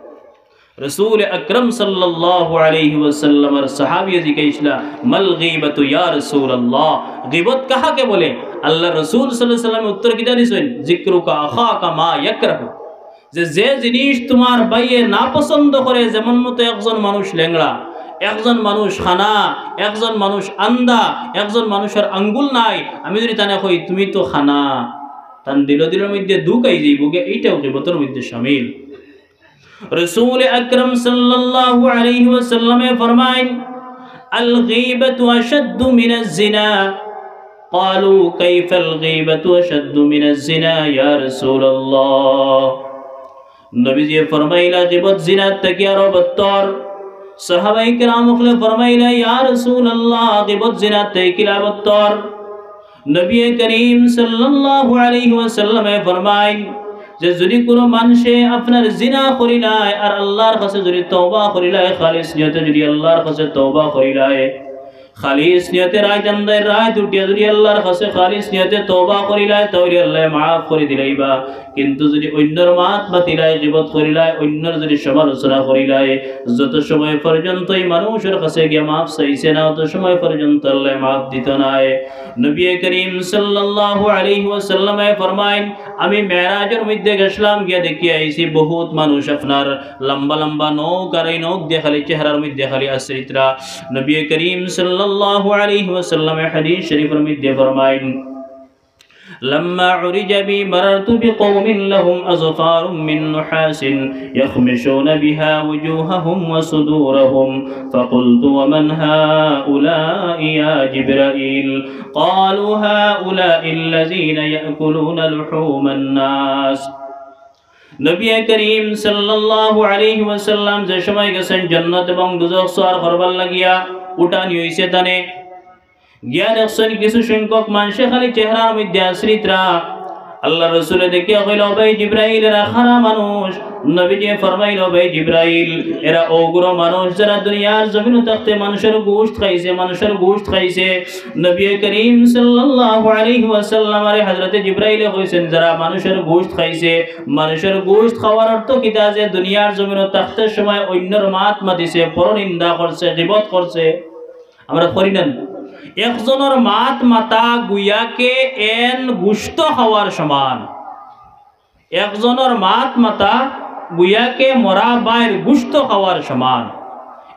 রসুল আকরাম সাল্লাল্লাহু আলাইহি ওয়াসাল্লামর সাহাবিয়ে জিকাইছলা, "মাল গীবাতু ইয়া রাসূলুল্লাহ?" গীবত কাহাকে বলে? আল্লাহর রসুল সাল্লাল্লাহু আলাইহি ওয়াসাল্লামে উত্তর কিতা দিছইন? "যিকরুকা আখাকা মা ইয়াকরাহু।" যে, যে জিনিস তুমার ভাইয়ে না পছন্দ করে, যেমন মতো একজন মানুষ লেংড়া, একজন মানুষ কানা, একজন মানুষ আন্দা, একজন মানুষর আঙ্গুল নাই, আমি যদি তানে কই, "তুমি তো কানা", তান দিলো দিলোর মধ্যে দুখ আই যাইবো গিয়া, এইটাও গীবতর মধ্যে শামিল। রসুল আকরাম সাল্লাল্লাহু আলাইহি ওয়াসাল্লামে ফরমাইন, "আল গীবাতু আশাদ্দু মিনাজ জিনা।" ক্বালু, "কাইফাল গীবাতু আশাদ্দু মিনাজ জিনা ইয়া রাসূলুল্লাহ?" নবীজি ফরমাইলা, "গীবত জিনাত থাকি আরো বত্তর।" সাহাবায়ে কেরাম অকলে ফরমাইলা, "ইয়া রাসূলুল্লাহ, গীবত জিনাত থাকি কিলা বত্তর?" নবী করিম সাল্লাল্লাহু আলাইহি ওয়াসাল্লামে ফরমাইন যে, যদি কুনু মানষে আপনার জিনা করিলায় আর আল্লাহর কাছে যদি তওবা করিলায়, খালিস নিয়তে যদি আল্লাহর কাছে তওবা করিলায়, খালিস নিয়তে রাইত আন্দাইর রাইত উঠিয়া যদি আল্লাহর কাছে খালিস নিয়তে তওবা করিলায়, তাইলে আল্লায় মাফ করি দিলাইবা। কিন্তু যদি অইন্যর মাত মাতিলায়, গীবত করিলায়, অইন্যর যদি সমালোচনা করিলায়, যত সময় পর্যন্ত ই মানুষর কাছে গিয়া মাফ চাইছে না, অত সময় পর্যন্ত আল্লায় মাফ দিতো নায়। নবী করিম সাল্লাল্লাহু আলাইহি ওয়াসাল্লামে ফরমাইন, "আমি মেরাজর মধ্যে গেছলাম, গিয়া দেখিয়া আইছি বহুত মানুষ আপনার লম্বা লম্বা নখ, আর এই নখ দিয়া খালি চেহারার মধ্যে খালি আশ্রিতরা।" নবী করিম সাল্লাল্লাহু আলাইহি ওয়াসাল্লামে হাদিস শরীফর মধ্যে ফরমাইন, "লাম্মা উরিজা বি মারারতু বিকাওমিন লাহুম আযফারুম মিন নুহাসিন ইয়াখমিশুনা বিহা উজুহাহুম ওয়া সুদুরাহুম, ফাকুলতু ওয়া মান হাউলাই ইয়া জিবরাইল? ক্বালু হাউলাইল্লাযীনা ইয়াকুলুনা লুহুমান নাস।" নবী করিম সাল্লাল্লাহু আলাইহি ওয়াসাল্লাম যে সময় গেছেন জান্নাত এবং দুজখ সওয়ার করবার লাগিয়া, উঠানি অইছে তানে, গিয়া দেখছেন কিছু সংখ্যক মানষে খালি চেহারার মধ্যে আশ্রিতরা। আল্লাহর রসুলে দেখিয়া কইলা, "ও ভাই জিব্রাইল, এরা কারা মানুষ?" নবীজি ফরমাইলা, "ও ভাই জিব্রাইল, এরা অগুলো মানুষ যারা দুনিয়ার জমিনো থাকতে মানুষর গোশত খাইছে, মানুষর গোশত খাইছে।" নবী করিম সাল্লাল্লাহু আলাইহি ওয়াসাল্লামরে হযরতে জিব্রাইলে কইছেন, "যারা মানুষর গোশত খাইছে, মানুষর গোশত খাওয়ার অর্থ কিতা? যে দুনিয়ার জমিনো থাকতে সময় অইন্যর মাত মাতিছে, পরনিন্দা করছে, গীবত করছে।" আমরা করি না নি? একজনর মাত মাতা গুয়াকে এন গুশত খাওয়ার সমান। একজনর মাত মাতা গুয়াকে মরা ভাইর গুশত খাওয়ার সমান।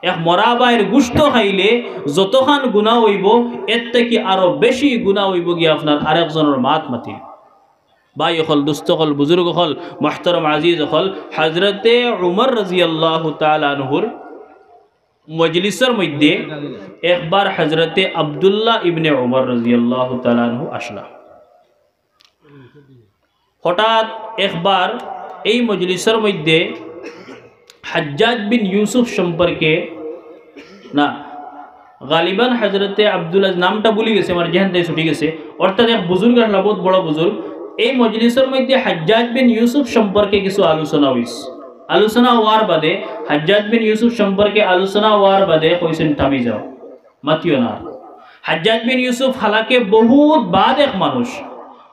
এক মরা ভাইর গুশত খাইলে যতখান গুনা অইবো, এর থাকি আরো বেশি গুনা অইবো গিয়া আপনার আরেকজনর মাত মাতিলে। ভাই অকল, দুস্ত অকল, বুজুর্গ অকল, মুহতারাম আজিজ অকল, হযরতে উমর রাদিয়াল্লাহু তাআলা আনহুর মজলিসর মধ্যে একবার হযরতে আব্দুল্লাহ ইবনে উমর রাদিয়াল্লাহু তাআলা আনহু আসলা। হঠাৎ একবার এই মজলিসর মধ্যে হাজ্জাজ বিন ইউসুফ সম্পর্কে, না, গালিবান হযরতে আব্দুল্লাহ, নামটা ভুলি গেছে আমার, যেখান থেকে ছুটি গেছে, অর্থাৎ এক বুজুর্গ আসলা, বহুত বড় বুজুর্গ। এই মজলিসর মধ্যে হাজ্জাজ বিন ইউসুফ সম্পর্কে কিছু আলোচনা অইছে। আলোচনা অওয়ার বাদে, হাজ্জাজ বিন ইউসুফ সম্পর্কে আলোচনা অওয়ার বাদে কইছেন, "থামি যাও, মাতিও না।" হাজ্জাজ বিন ইউসুফ হালাকে বহুত বাদ এক মানুষ,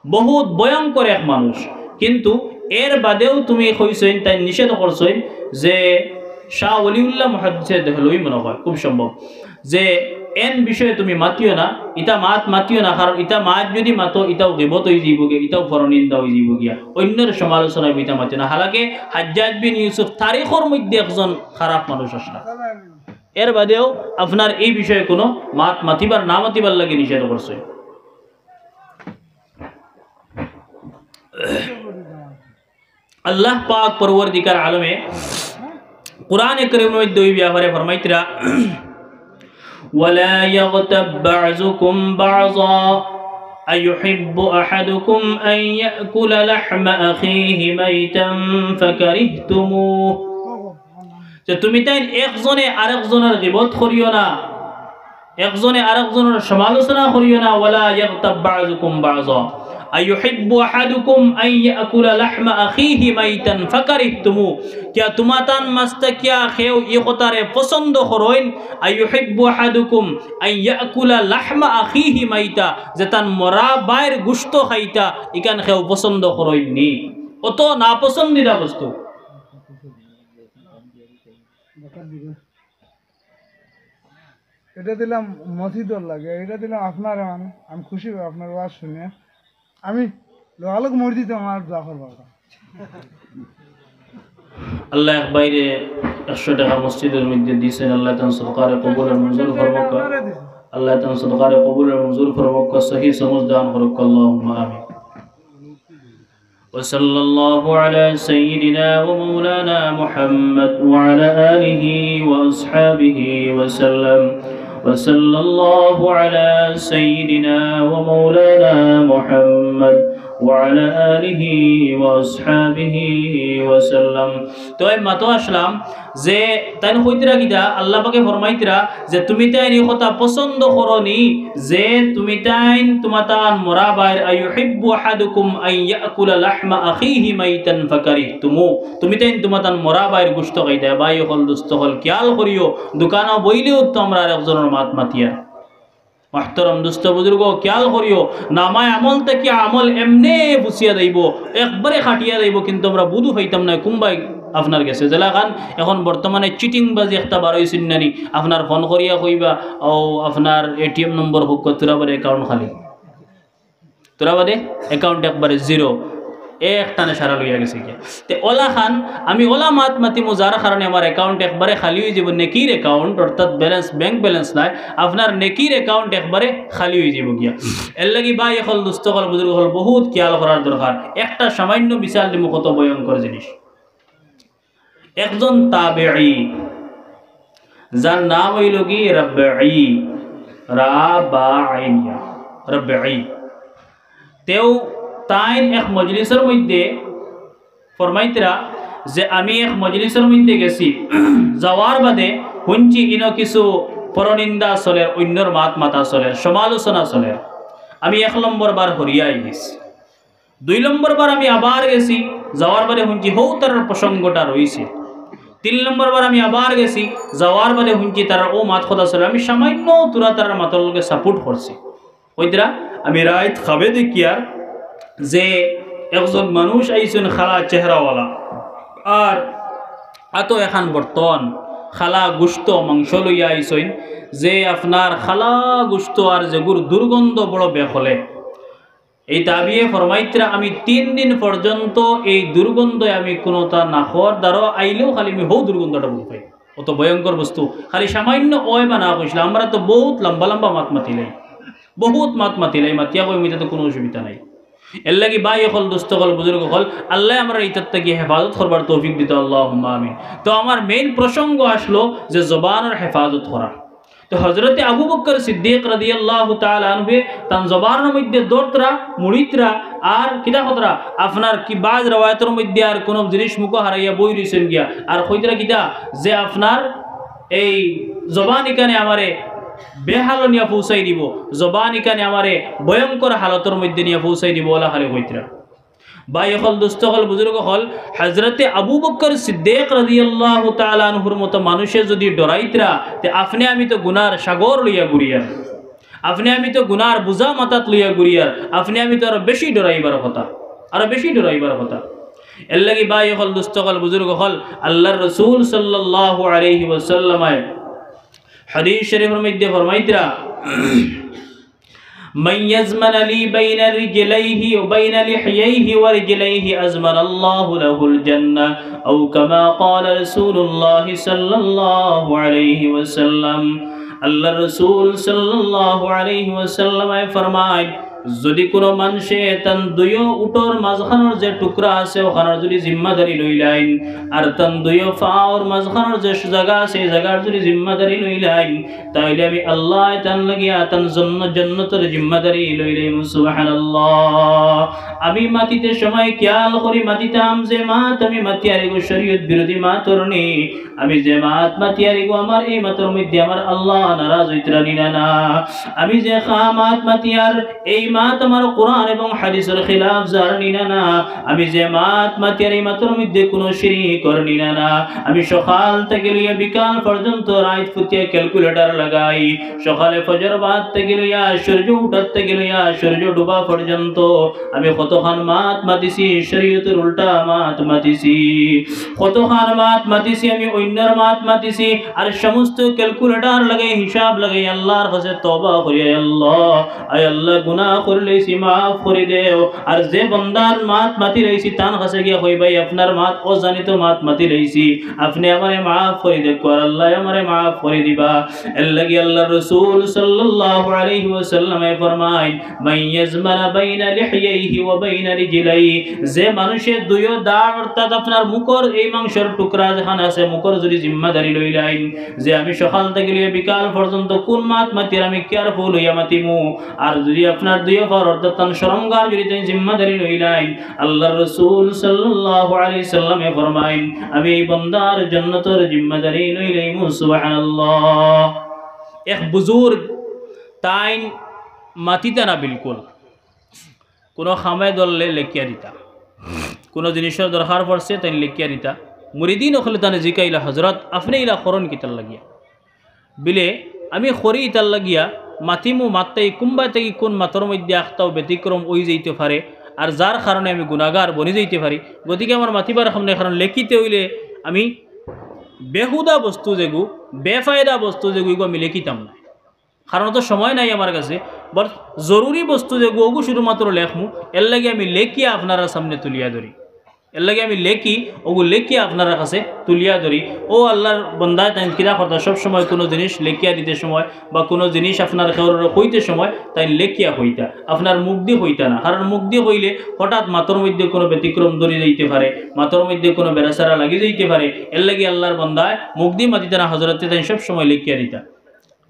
বহুত ভয়ঙ্কর এক মানুষ, কিন্তু এর বাদেও তুমি কইছইন, তাইন নিষেধ করছইন যে শাহ ওলিউল্লাহ মুহাদ্দিসে দেহলভী মনে হয়, খুব সম্ভব, যে এন বিষয়ে তুমি মাতিও না, ইতা মাত মাতিও না, কারণ ইতা মাত যদি মাতো, ইতাও গীবত অইযিবো গিয়া, ইতাও পরনিন্দা অইযিবো গিয়া, অইন্যর সমালোচনা অইবো, ইতা মাতিও না। হালাকে হাজ্জাজ বিন ইউসুফ তারিখর মধ্যে একজন খারাপ মানুষ আসলা। এর বাদেও আপনার এই বিষয়ে কোনো মাত মাতিবার না মাতিবার লাগি নিষেধ করছে। আল্লাহ পাক পরওয়ারদিগার আলমে কোরআনে করিমের মধ্যে ওই ব্যাপারে ফরমাইতরা, "ওয়ালা ইয়াগতাব বা'যুকুম বা'যা, আইয়ুহিব্বু আহাদুকুম আন ইয়াকুলা লাহমা আখিহি মাইতান ফাকারিহতুমুহ।" যে তুমি তাইন একজনে আরেকজনের গীবত করিও না, একজনে আরেকজনের সমালোচনা করিও না। "ওয়ালা ইয়াগতাব বা'যুকুম বা'যা, আইয়ুহিব্বু আহাদুকুম আন ইয়াকুলা লাহমা আখিহি মাইতান ফাকারিহতুমু।" কিয়া তুমাতান মাঝে কিয়া কেউ ই কথারে পছন্দ করইন, "আইয়ুহিব্বু আহাদুকুম আন ইয়াকুলা লাহমা আখিহি মাইতা", যে তান মরা ভাইর গুস্ত খাইতা, ইখান কেউ পছন্দ করইন নি? অত নাপছন্দিদা বস্তু। এটা দিলাম মসজিদর লাগে, এটা দিলাম আপনার। আমি, আমি খুশি হই আপনার ওয়াজ শুনে। আমি লগালগ মসজিদে আমার দোয়া করবো। আল্লাহ এক ভাইরে একশো টাকা মসজিদর মধ্যে দিছেন, আল্লাহ তান সদকারে কবুল আর মঞ্জুর ফরমাউক্কা। আল্লাহ তান সদকারে কবুল আর মঞ্জুর ফরমাউক্কা, সহি সমঝ দান করউক্কা, আল্লাহুম্মা আমিন। وصلى الله على سيدنا ومولانا محمد وعلى آله وأصحابه وسلم. وصلى الله على سيدنا ومولانا محمد وعلى آله وأصحابه وسلم. তো এই মাতো আসলাম যে তাইন কইতরা কিতা, আল্লাহ পাকে ফরমাইতরা যে তুমি তাইন ই কথা পছন্দ করো নি যে তুমি তাইন তুমাতান মরা ভাইর, আইয়ুহিব্বু আহাদুকুম আন ইয়াকুলা লাহমা আখিহি মাইতান ফাকারিহতুমু, তুমি তাইন তুমাতান মরা ভাইর গুস্ত খাইতা। ভাই অকল, দুস্ত অকল, খিয়াল করিও, দোকানো বইলেও তো আমরা আরেকজনর মাত মাতিয়ার। মুহতারাম দুস্ত বুজুর্গ, খিয়াল করিও, নামায় আমল থাকি আমল এমনে ফুছিয়া যাইবো, একবারে কাটিয়া যাইবো, কিন্তু আমরা বুঝ পাইতাম না কুনবায় আপনার গেছে। যেলাখান এখন বর্তমানে চিটিংবাজি একটা বারইছে নানি, আপনার ফোন করিয়া কইবা, "ও, আপনার এটিএম নম্বর কউক্কা, তুরা বাদে অ্যাকাউন্ট খালি।" তুরা বাদে অ্যাকাউন্ট একবারে জিরো, এক টানে সারা লইয়া গেছে গিয়া। তে অলাখান আমি অলা মাত মাতিমু যার কারণে আমার অ্যাকাউন্ট একবারে খালি অইযিবো, নেকির অ্যাকাউন্ট, অর্থাৎ ব্যালেন্স, ব্যাংক ব্যালেন্স নায়, আপনার নেকির অ্যাকাউন্ট একবারে খালি অইযিবো গিয়া। এরলাগি ভাই অকল, দুস্ত অকল, বুজুর্গ অকল, বহুত খিয়াল করার দরকার। একটা সামান্য মিসাল দিমু, কত ভয়ঙ্কর জিনিস। একজন তাবেঈ, যার নাম অইলো গি রাবঈ, রা বা আইন ইয়া, রাবঈ। তেউ তাইন এক মজলিসর মধ্যে ফরমাইতরা যে আমি এক মজলিসর মধ্যে গেছি, যাওয়ার বাদে হুনছি ইনো কিছু পরনিন্দা চলের, অইন্যর মাত মাতা চলের, সমালোচনা চলের। আমি এক নম্বর বার হরিয়া আইগেছি। দুই নম্বর বার আমি আবার গেছি, যাওয়ার বাদে হুনছি হউ তারার প্রসঙ্গটা রইছে। তিন নম্বর বার আমি আবার গেছি, যাওয়ার বাদে হুনছি তারার অউ মাত কথা চলের। আমি সামান্য তুরা তারার মাতর লগে সাপোর্ট করছি। কইতরা, আমি রাইত খাবে দেখিয়ার যে একজন মানুষ আইছইন কালা চেহারাওয়ালা, আর আতো এখান বর্তন, কালা গুস্ত মাংস লইয়া আইছইন, যে আপনার কালা গুস্ত আর যেগুর দুর্গন্ধ বড় বেকলে। এই তাবিয়ে ফরমাইতরা, আমি তিন দিন পর্যন্ত এই দুর্গন্ধে আমি কুনুতা নাকর দ্বারো আইলেও খালি আমি হউ দুর্গন্ধটা বুঝ পাই। অত ভয়ঙ্কর বস্তু। খালি সামান্য অয় বা না কইছলা, আমরা তো বহুত লম্বা লম্বা মাত মাতিলাই, বহুত মাত মাতিলাই, মাতিয়া কইমু, ইতা তো কুনু অসুবিধা নাই। এরলাগি ভাই অকল, দুস্ত অকল, বুজুর্গ অকল, আল্লায় আমরারে ইতার থাকি হেফাজত করবার তৌফিক দিতা, আল্লাহুম্মা আমিন। তো আমার মেইন প্রসঙ্গ আসলো যে জবানর হেফাজত করা। তো হজরতে আবু বকর সিদ্দিক রাদিয়াল্লাহু তাআলা আনহুয়ে তান জবানর মধ্যে ধরতরা, মুড়িতরা, আর কিতা করতরা, আপনার কি বাজ রেওয়ায়তর মধ্যে আর কুনু জিনিস মুখো হারাইয়া বই রইছইন গিয়া, আর কইতরা কিতা যে আপনার এই জবান ইখানে আমারে বেহালো নিয়া পৌঁছাই দিবো, জবান ইখানে আমারে ভয়ঙ্কর হালতর মধ্যে নিয়া পৌঁছাই দিবো, অলা খালি কইতরা। ভাই অকল, দুস্ত অকল, বুজুর্গ অকল, হজরতে আবু বকর সিদ্দিক রাদিয়াল্লাহু তাআলা আনহুর মতো মানুষে যদি ডরাইতরা, তে আপনে আমি তো গুনার সাগর লইয়া ঘুরিয়ার, আপনে আমি তো গুনার বুঝা মাথাত লইয়া ঘুরিয়ার, আপনে আমি তো আরো বেশি ডরাইবার কথা, আরো বেশি ডরাইবার কথা। এরলাগি ভাই অকল, দুস্ত অকল, বুজুর্গ অকল, আল্লার রসুল সাল্লাল্লাহু আলাইহি ওয়াসাল্লামে হাদিস শরীফর মধ্যে ফরমাইতরা, من يضمن لي بين رجليه وبين لحييه ورجليه أضمن الله له الجنة، أو كما قال رسول الله صلى الله عليه وسلم। আল্লাহর রাসূল সাল্লাল্লাহু আলাইহি ওয়াসাল্লামে ফরমাইন, যদি কুনু মানষে তান দুইও উটর মাঝখানর যে টুকরা আছে, অখানর যদি জিম্মাদারি লইলাইন, আর তান দুইও পাওর মাঝখানর যে জাগা আছে, এই জাগার যদি জিম্মাদারি লইলাইন, তাইলে আমি আল্লায় তান লাগিয়া তান জন্য-, জন্নতর জিম্মাদারি লইলাইমু। সুবহানাল্লাহ। আমি মাতিতে সময় খিয়াল করি মাতিতাম, যে মাত আমি মাতিয়ার ইগু শরীয়ত বিরোধী মাতর নি। আমি যে মাত মাতিয়ার ইগু আমার এই মাতর মধ্যে আমার আল্লাহ নারাজ অইতরা নি না না। আমি যে খা-, মাত মাতিয়ার এই মাত আমার কোরআন এবং হাদিসর খিলাফ যার নি না না। আমি যে মাত মাতিয়ার এই মাতর মধ্যে কুনু শিরিক কর নি না না। আমি সকাল থাকি লইয়া বিকাল পর্যন্ত রাইত ফুটিয়া calculator লাগাই। সকালে ফজর বাদ থাকি লইয়া সূর্য উঠার থাকি লইয়া সূর্য ডুবা পর্যন্ত আমি কতখান মাত মাতিছি, শরীয়তর উল্টা মাত মাতিছি, কতখান মাত মাতিছি, আমি অইন্যর মাত মাতিছি। আর সমস্ত calculator লাগাই, হিসাব লাগাই আল্লাহর কাছে তওবা করি, আয় আল্লাহ, আয় আল্লাহ, গুনাহ করিলাইছি, মাফ করি দেও। আর যে বন্দার মাত মাতিলাইছি, তান কাছে গিয়া কইবায়, আপনার মাত অজানিত মাত মাতিলাইছি, আপনে আমারে মাফ করি দেউক্কা, আর আল্লায় আমারে মাফ করি দিবা। এরলাগি আল্লাহর রাসূল সাল্লাল্লাহু আলাইহি ওয়াসাল্লামে ফরমাইন, من يضمن بين لحييه وبين رجليه, যে মানষে দুইও দাড় অর্থাৎ আপনার মুখর এই মাংসর টুকরা যেখান আছে, মুখর যদি জিম্মাদারি লইলাইন, যে আমি সকাল থাকি লইয়া বিকাল পর্যন্ত কুন মাত মাতিয়ার আমি careful অইয়া মাতিমু, আর যদি আপনার দুইও পাওর অর্থাৎ তান শরমগার যদি তাইন জিম্মাদারি লইলাইন, আল্লাহর রাসূল সাল্লাল্লাহু আলাইহি ওয়াসাল্লামে ফরমাইন, আমি এই বন্দার জন্নতর জিম্মাদারি লইলাইমু। সুবহানাল্লাহ। এক বুজুর্গ তাইন মাতিতা না বিলকুল, কুনু কামে ধরলে লেখিয়া দিতা, কুনু জিনিসর দরকার পড়ছে তাইন লেখিয়া দিতা। মুরিদিন অকলে তানে জিকাইলা, হজরত, আপনে ইলা করইন কিতার লাগিয়া? বিলে, আমি করি ইতার লাগিয়া, মাতিমু মাততাই কুম্বা থাকি কুন মাতর মধ্যে আখতাও ব্যতিক্রম অই যাইতে পারে, আর যার কারণে আমি গুনাগার বনি যাইতে পারি। গতিকে আমার মাতিবার কাম নাই, কারণ লেখিতে অইলে আমি বেহুদা বস্তু যেগু, বেফায়দা বস্তু যেগু, ইগু আমি লেখিতাম না। কারণ তো সময় নাই আমার কাছে, but জরুরি বস্তু যেগু, অগু শুধুমাত্র লেখমু, এরলাগি আমি লেখিয়া আপনারার সামনে তুলিয়া ধরি। এরলাগি আমি লেখি, অগু লেখিয়া আপনারার কাছে তুলিয়া ধরি। ও আল্লাহর বন্দায় তাইন কিতা করতা, সব সময় কুনু জিনিস লেখিয়া দিতে সময় বা কুনু জিনিস আপনার কেউরে কইতে সময় তাইন লেখিয়া কইতা, আপনার মুখদি কইতা না। কারণ মুখদি কইলে হঠাৎ মাতর মধ্যে কুনু ব্যতিক্রম ধরি যাইতে পারে, মাতর মধ্যে কুনু বেড়াছেড়া লাগি যাইতে পারে। এরলাগি আল্লাহর বন্দায় মুখদি মাতিতা না, হজরতে তাইন সব সময় লেখিয়া দিতা।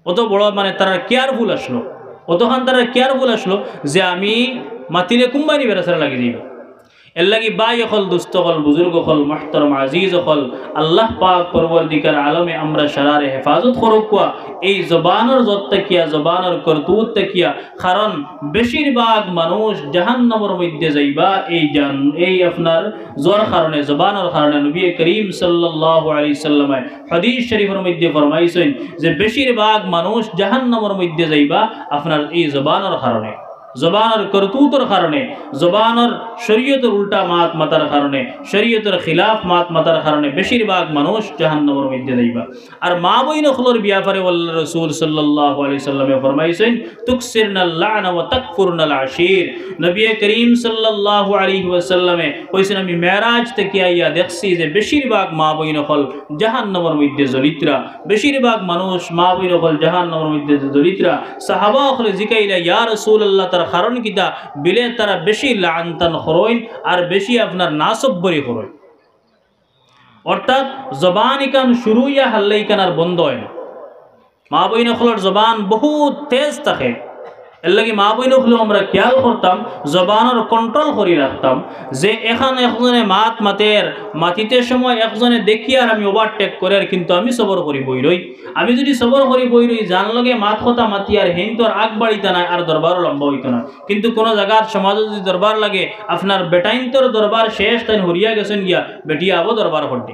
অত বড় মানে তারা careful আছলো, অতখান তারা careful আছলো যে আমি মাতিলে কুম্বাইনি বেড়াছেড়া লাগি যাইবা। এরলাগি ভাই অকল, দোস্ত অকল, বুজুর্গ অকল, মুহতারাম আজিজ অকল, আল্লাহ পাক পরওয়ারদিগার আলমে আমরা সারারে হেফাজত করউক্কা এই জবানর জত থাকিয়া, জবানর করতুত থাকিয়া। কারণ বেশিরভাগ মানুষ জাহান্নামর মধ্যে যাইবা এই জান-, এই আপনার জর কারণে, জবানর কারণে। নবী করিম সাল্লাল্লাহু আলাইহি ওয়াসাল্লামে হাদিস শরীফর মধ্যে ফরমাইছইন যে বেশিরভাগ মানুষ জাহান্নামর মধ্যে যাইবা আপনার এই জবানর কারণে, জবানর করতুতর কারণে, জবানর শরীয়তর উল্টা মাত মাতার কারণে, শরীয়তর খিলাফ মাত মাতার কারণে বেশিরভাগ মানুষ জাহান্নামর মধ্যে যাইবা। আর মা বইন অকলর ব্যাপারে আল্লাহর রাসূল সাল্লাল্লাহু আলাইহি ওয়াসাল্লামে ফরমাইছইন, তুকসিরনাল লা'না ওয়া তাকফুরনাল আশির। নবী করিম সাল্লাল্লাহু আলাইহি ওয়াসাল্লামে কইছইন, আমি মেরাজ থাকি আইয়া দেখছি যে বেশিরভাগ মা বইন অকল জাহান্নামর মধ্যে জ্বলিতরা, বেশিরভাগ মানুষ মা বইন অকল জাহান্নামর মধ্যে জ্বলিতরা। সাহাবা অকলে জিকাইলা, ইয়া রাসূলুল্লাহ, তার কারণ কিতা? বিলে তারা বেশি লান-তান করইন আর বেশি আপনার নাসব্বরি করইন। অর্থাৎ জবান ইখান শুরু অইয়া হারলে ইখান আর বন্ধ অয় না। মা বইন অকলর জবান বহুত তেজ থাকে। এরলাগি মা বইন অকলেও আমরা খিয়াল করতাম, জবানর control করি রাখতাম। যে এখান একজনে মাত মাতের, মাতিতে সময় একজনে দেখিয়ার আমি overtake করিয়ার, কিন্তু আমি সবর করি বই রই। আমি যদি সবর করি বই রই, যান লগে মাত কথা মাতিয়ার, হেইন তো আর আগ বাড়িতা নায়, আর দরবারও লম্বা অইতো নায়। কিন্তু কুনু জাগাত সমাজো যদি দরবার লাগে, আপনার বেটাইন্তর দরবার শেষ, তাইন হরিয়া গেছইন গিয়া, বেটিয়ে আবো দরবার করদে।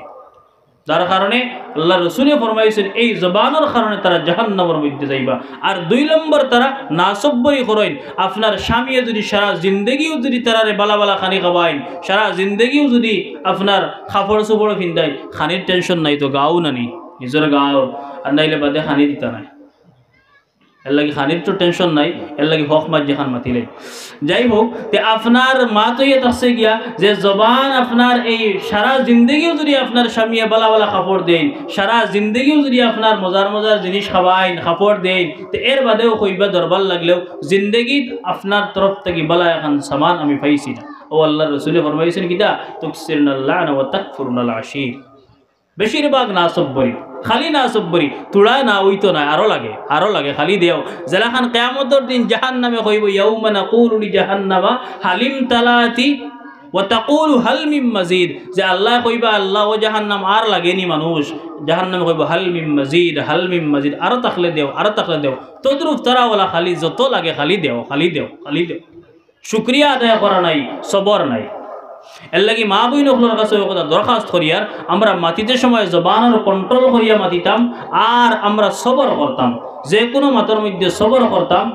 যার কারণে আল্লাহর রসুলে ফরমাইছইন, এই জবানর কারণে তারা জাহান্নামর মধ্যে যাইবা। আর দুই নম্বর, তারা নাসব্বরি করইন। আপনার স্বামীয়ে যদি সারা জিন্দেগিও যদি তারারে বালা বালা খানি খাবাইন, সারা জিন্দেগিও যদি আপনার কাপড় চোপড় ফিন্দাইন, খানির tension নাই তো গাও নানি, নিজর গাও, আর নাইলে বাদে খানি দিতা নায়। এর লাগি খানির তো টেনশন নাই, এর লাগি হক মাত যেখান মাতিলে। যাই হোক, তে আপনার মাত অইয়া থাকছে গিয়া যে জবান আপনার এই সারা জিন্দেগিও যদি আপনার স্বামীয়ে বালা বালা কাপড় দেইন, সারা জিন্দেগিও যদি আপনার মজার মজার জিনিস খাওয়াইন, কাপড় দেইন, তে এর বাদেও কইবা দরবার লাগলেও জিন্দেগিত আপনার তরফ থাকি বালা এখান সামান আমি পাইছি না। ও আল্লাহর রসুলে ফরমাইছেন কিতা, তুকসিরনাল লানা ওয়া তাকফুরনাল আশির। বেশিরভাগ না সব্বরি, খালি না সব্বরি, তুড়া না অইতো না, আরো লাগে, আরো লাগে, খালি দেও। যেলাখান কিয়ামতর দিন জাহান্নামে কইব, ইয়াউমা নাকুলু লি জাহান্নামা হালিম তালাতি ওয়া তাকুলু হাল মিম মাজিদ, যে আল্লায় কইবা, আল্লাহ, ও জাহান্নাম আর লাগেনি মানুষ। জাহান্নামে কইব, হাল মিম মাজিদ, হাল মিম মাজিদ, আরো থাকলে দেও, আরো থাকলে দেও। তদ্রুপ তারা ওলা খালি, যত লাগে খালি দেও, খালি দেও, খালি দেও। শুকরিয়া আদায় করা নাই, সবর নাই। এর লাগি মা বইন অকলর কাছে ওই কথা দরখাস্ত করিয়ার, আমরা মাতিতে সময় জবানর কন্ট্রোল করিয়া মাতিতাম, আর আমরা সবর করতাম। যে কোনো মাতর মধ্যে সবর করতাম।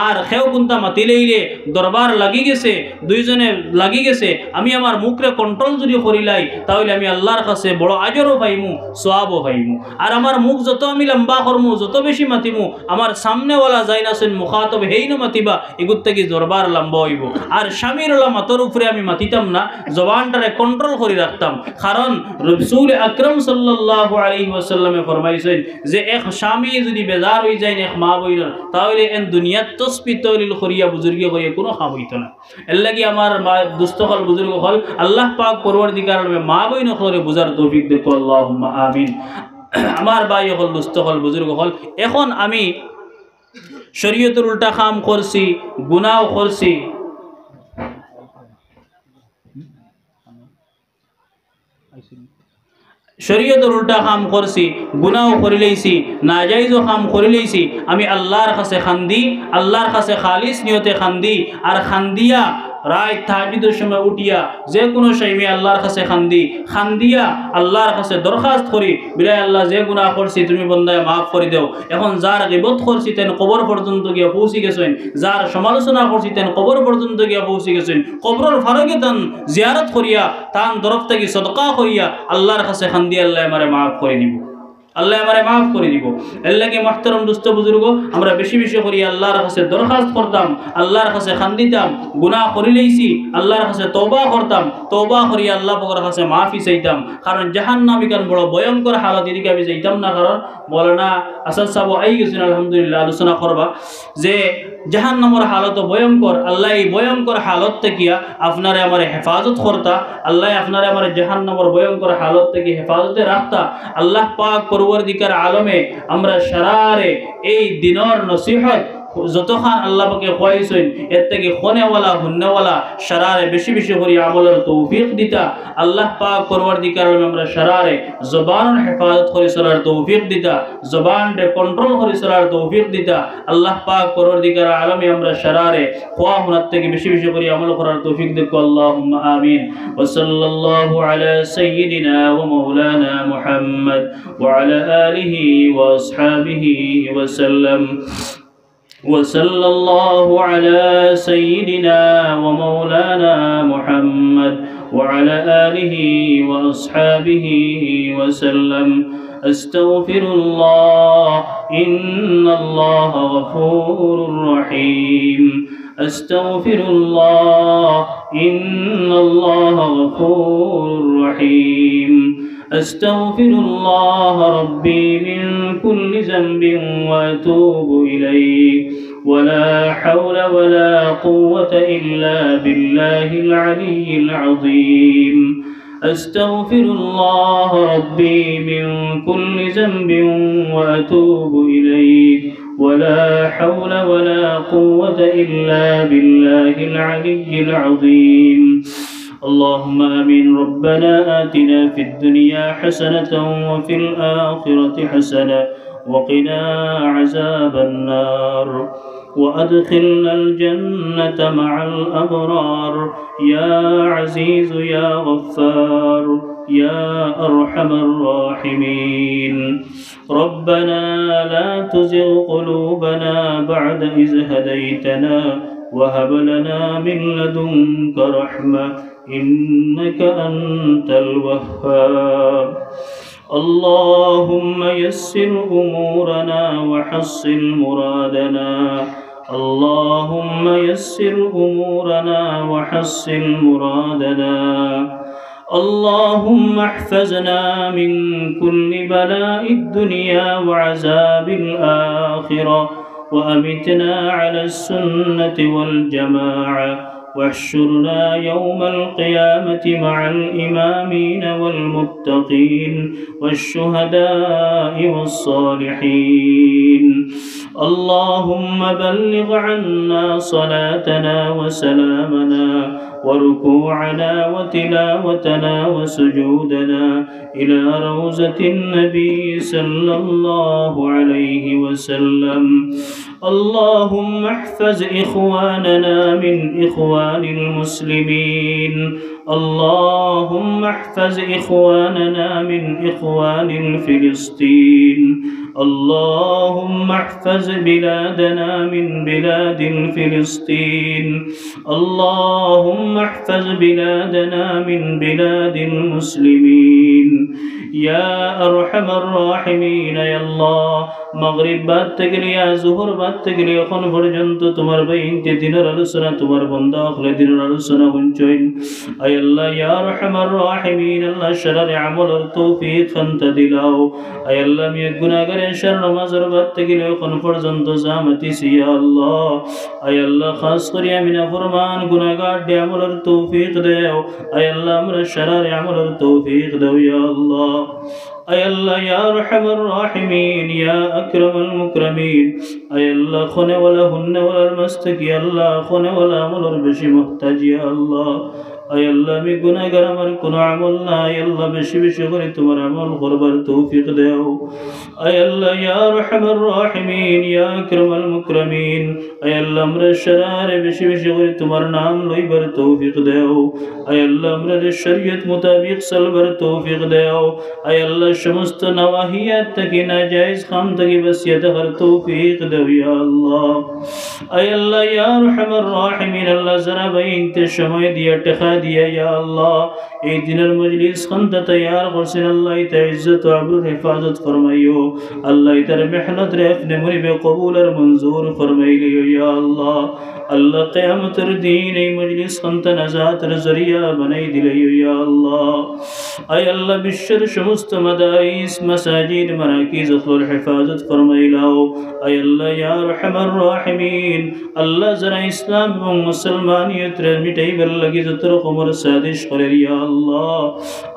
আর কেউ কুন্তা মাতিলেইলে দরবার লাগি গেছে, দুইজনে লাগি গেছে, আমি আমার মুখরে কন্ট্রোল যদি করিলাই, তাহলে আমি আল্লাহর কাছে বড় আজরও পাইমু, সওয়াবও পাইমু। আর আমার মুখ যত আমি লম্বা করমু, যত বেশি মাতিমু, আমার সামনেওয়ালা যাইন আছইন মুখাতব হেইনও মাতিবা, এগুর থাকি দরবার লম্বা অইব। আর স্বামীর ওলা মাতর উপরে আমি মাতিতাম না, জবানটারে কন্ট্রোল করি রাখতাম। কারণ রসুল আকরাম সাল্লাল্লাহু আলাইহি ওয়াসাল্লামে ফরমাইছইন যে এক স্বামী যদি বেজার অই যাইন এক মা বইনর, তাহলে এন দুনিয়াত তসবি তহলিল করিয়া বুজুর্গি করিয়া কোনো কাম অইতো না। এর লাগি আমার মা, দুস্ত অকল, বুজুর্গ অকল, আল্লাহ পাক পরওয়ারদিগার আলমে মা বইন অকলরে বুঝার তৌফিক দেউক্কা, আল্লাহুম্মা আমিন। আমার ভাই অকল, দুস্ত অকল, বুজুর্গ অকল, এখন আমি শরীয়তর উল্টা কাম করছি, গুনাও করছি, শরীয়তর উল্টা কাম করছি, গুনাও করিলাইছি, নাজাইজও কাম করিলাইছি, আমি আল্লাহর কাছে কান্দি, আল্লাহর কাছে খালিস নিয়তে কান্দি, আর কান্দিয়া রাইত তাহাজ্জুদর সময় উঠিয়া যে কোনো টাইমে আল্লাহর কাছে কান্দি, কান্দিয়া আল্লাহর কাছে দরখাস্ত করি, বিলাই আল্লাহ, যে গুনা করছি তুমি বন্দায় মাফ করি দেও। এখন যার গিবত করছি তেন কবর পর্যন্ত গিয়া পৌঁছি গেছইন, যার সমালোচনা করছি তেন কবর পর্যন্ত গিয়া পৌঁছি গেছইন, কবরর ফারগে তান জিয়ারত করিয়া, তান তরফ থাকি সদকা করিয়া আল্লাহর কাছে কান্দি, আল্লায় আমারে মাফ করি দিব, আল্লায় আমারে মাফ করি দিব। এর লাগি মুহতারাম দুস্ত বুজুর্গ, আমরা বেশি বেশি করি আল্লাহর কাছে দরখাস্ত করতাম, আল্লাহর কাছে কান্দিতাম, গুনা করিলাইছি, আল্লাহর কাছে তওবা করতাম, তওবা করি আল্লাহ পাকর কাছে মাফি চাইতাম। কারণ জাহান্নাম ইখান বড় ভয়ঙ্কর হালত, এদিকে আমি যাইতাম না, কারণ মৌলানা আসাদ সাহেব আই গেছইন, আলহামদুলিল্লাহ, আলোচনা করবা যে জাহান্নামর হালত ভয়ঙ্কর। আল্লাহ এই ভয়ঙ্কর হালত থাকিয়া আপনারে আমারে হেফাজত করতা, আল্লাহ আপনারে আমারে জাহান্নামর ভয়ঙ্কর হালত থাকি হেফাজতে রাখতা। আল্লাহ পাক পরওয়ারদিগার আলমে আমরা সারারে এই দিনর নসিহত যতখান আল্লাহ পাকে কওয়াইছইন, এর থাকি কনেওয়ালা, হুননেওয়ালা সারারে বেশি বেশি করি আমলর তৌফিক দিতা। আল্লাহ পাক পরওয়ারদিগার আলমে আমরা সারারে জবানর হেফাজত করি চলার তৌফিক দিতা, জবানরে কন্ট্রোল করি চলার তৌফিক দিতা। আল্লাহ পাক পরওয়ারদিগার আলমে আমরা সারারে কওয়া হুনার থাকি বেশি বেশি করি আমল করার তৌফিক দেউক্কা, আল্লাহুম্মা আমিন। وصلى الله على سيدنا ومولانا محمد وعلى آله وأصحابه وسلم. وصلى الله على سيدنا ومولانا محمد وعلى آله وأصحابه وسلم. أستغفر الله، إن الله غفور رحيم. أستغفر الله، إن الله غفور رحيم. أستغفر الله ربي من كل ذنب وأتوب إليه، ولا حول ولا قوة إلا بالله العلي العظيم. أستغفر الله ربي من كل ذنب وأتوب إليه، ولا حول ولا قوة إلا بالله العلي العظيم. اللهم آمين. ربنا آتنا في الدنيا حسنة وفي الآخرة حسنة وقنا عذاب النار. وأدخلنا الجنة مع الأبرار. يا عزيز يا غفار يا أرحم الراحمين. ربنا لا تزغ قلوبنا بعد إذ هديتنا وهب لنا من لدنك رحمة إنك أنت الوهاب. اللهم يسر أمورنا وحصل مرادنا. اللهم يسر أمورنا وحصل مرادنا. اللهم احفظنا من كل بلاء الدنيا وعذاب الآخرة، وأمتنا على السنة والجماعة، واحشرنا يوم القيامة مع الإمامين والمتقين والشهداء والصالحين. اللهم بلغ عنا صلاتنا وسلامنا وركوعنا وتلاوتنا وسجودنا إلى روضة النبي صلى الله عليه وسلم. اللهم احفظ إخواننا من إخوان المسلمين. اللهم احفظ إخواننا من إخوان فلسطين. اللهم احفظ بلادنا من بلاد فلسطين. اللهم احفظ بلادنا من بلاد المسلمين. يا أرحم الراحمين, يا الله, মাগরিব বাদ থাকি লইয়া জোহর বাদ থাকি লইয়া অখন পর্যন্ত তুমার বাইনতে দিনর আলোচনা, তুমার বন্দা অকলে দিনর আলোচনা হুনছইন। আয় আল্লাহ, ইয়া আরহামার রাহিমিন, আল্লাহ, সারারে আমলর তৌফিক খান্তা দিলাও। আয় আল্লাহ, আমি এক গুনাগারে এশার নামাজর বাদ থাকি লইয়া অখন পর্যন্ত যা মাতিছি, ইয়া আল্লাহ, আয় আল্লাহ, খাস করি আমি নাফরমান গুনাগাররে আমলর তৌফিক দেও। আয় আল্লাহ, আমরা সারারে আমলর তৌফিক দেও, ইয়া আল্লাহ। আয় আল্লাহ, ইয়া আরহামার রাহিমিন, ইয়া আকরামাল মুকরামিন, আয় আল্লাহ, হুননেওয়ালা, হুননেওয়ালার মাঝ থাকি আল্লাহ, হুননেওয়ালা আমলর বেশি মুহতাজ, ইয়া আল্লাহ। আয় আল্লাহ, আমি গুনাগার, আমার কুনু আমল নাই, আল্লাহ, বেশি বেশি করি তুমার আমল করবার তৌফিক দেও। আয় আল্লাহ, ইয়া আরহামার রাহিমিন, ইয়া আকরামাল মুকরামিন, আয় আল্লাহ, আমরা সারারে বেশি বেশি করি তুমার নাম লইবার তৌফিক দেও। আয় আল্লাহ, আমরারে শরিয়ত মোতাবিক চলবার তৌফিক দেও। আয় আল্লাহ, সমস্ত নাওয়াহিয়াত থাকি, নাজায়েজ কাম থাকি বাচিয়া থাকার তৌফিক দেও, ইয়া আল্লাহ। আয় আল্লাহ, ইয়া আরহামার রাহিমিন, আল্লাহ, যারা বাইনতে সময় দিয়া, টেকা দিয়া, ইয়া আল্লাহ, এই দিনর মজলিস খান্তা তৈয়ার করছইন, আল্লাহ, ইতা ইজ্জত ও আবরুর হেফাজত ফরমাইও। আল্লাহ, ইতার মেহনতরে আপনে মুনিবে কবুল আর মঞ্জুর ফরমাইলিও, ইয়া আল্লাহ। আল্লাহ, কিয়ামতর দিন এই মজলিস খান্তা নাজাতর জরিয়া বানাই দিলাইও, ইয়া আল্লাহ। আয় আল্লাহ, বিশ্বর সমস্ত মাদারিস, মাসাজিদ, মারাকিজ অকলর হেফাজত ফরমাইলাও। আয় আল্লাহ, ইয়া আরহামার রাহিমিন, আল্লাহ, যারা ইসলাম এবং মুসলমানিয়তরে মিটাইবার লাগি যত রকমর সাজিশ করের, ইয়া আল্লাহ,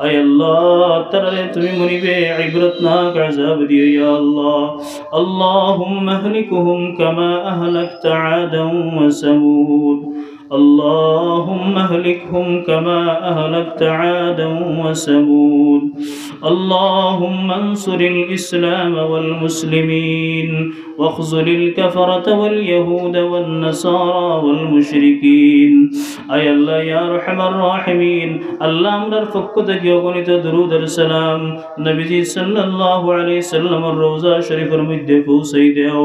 আয় আল্লাহ, তারারে তুমি মুনিবে ইবরতনাক আযাব দিও, ইয়া আল্লাহ। اللهم اهلكهم كما أهلكت عادا وثمود. اللهم اهلكهم كما أهلكت عادا وثمود. اللهم انصر الإسلام والمسلمين واخذل الكفرة واليهود والنصارى والمشركين. আয় আল্লাহ, ইয়া আরহামার রাহিমিন, আল্লাহ, আমরার পক্ষ থাকি অগণিত দুরুদ আর সালাম নবীজি সাল্লাল্লাহু আলাইহি সাল্লামর রওজা শরীফর মধ্যে পৌঁছাই দেও।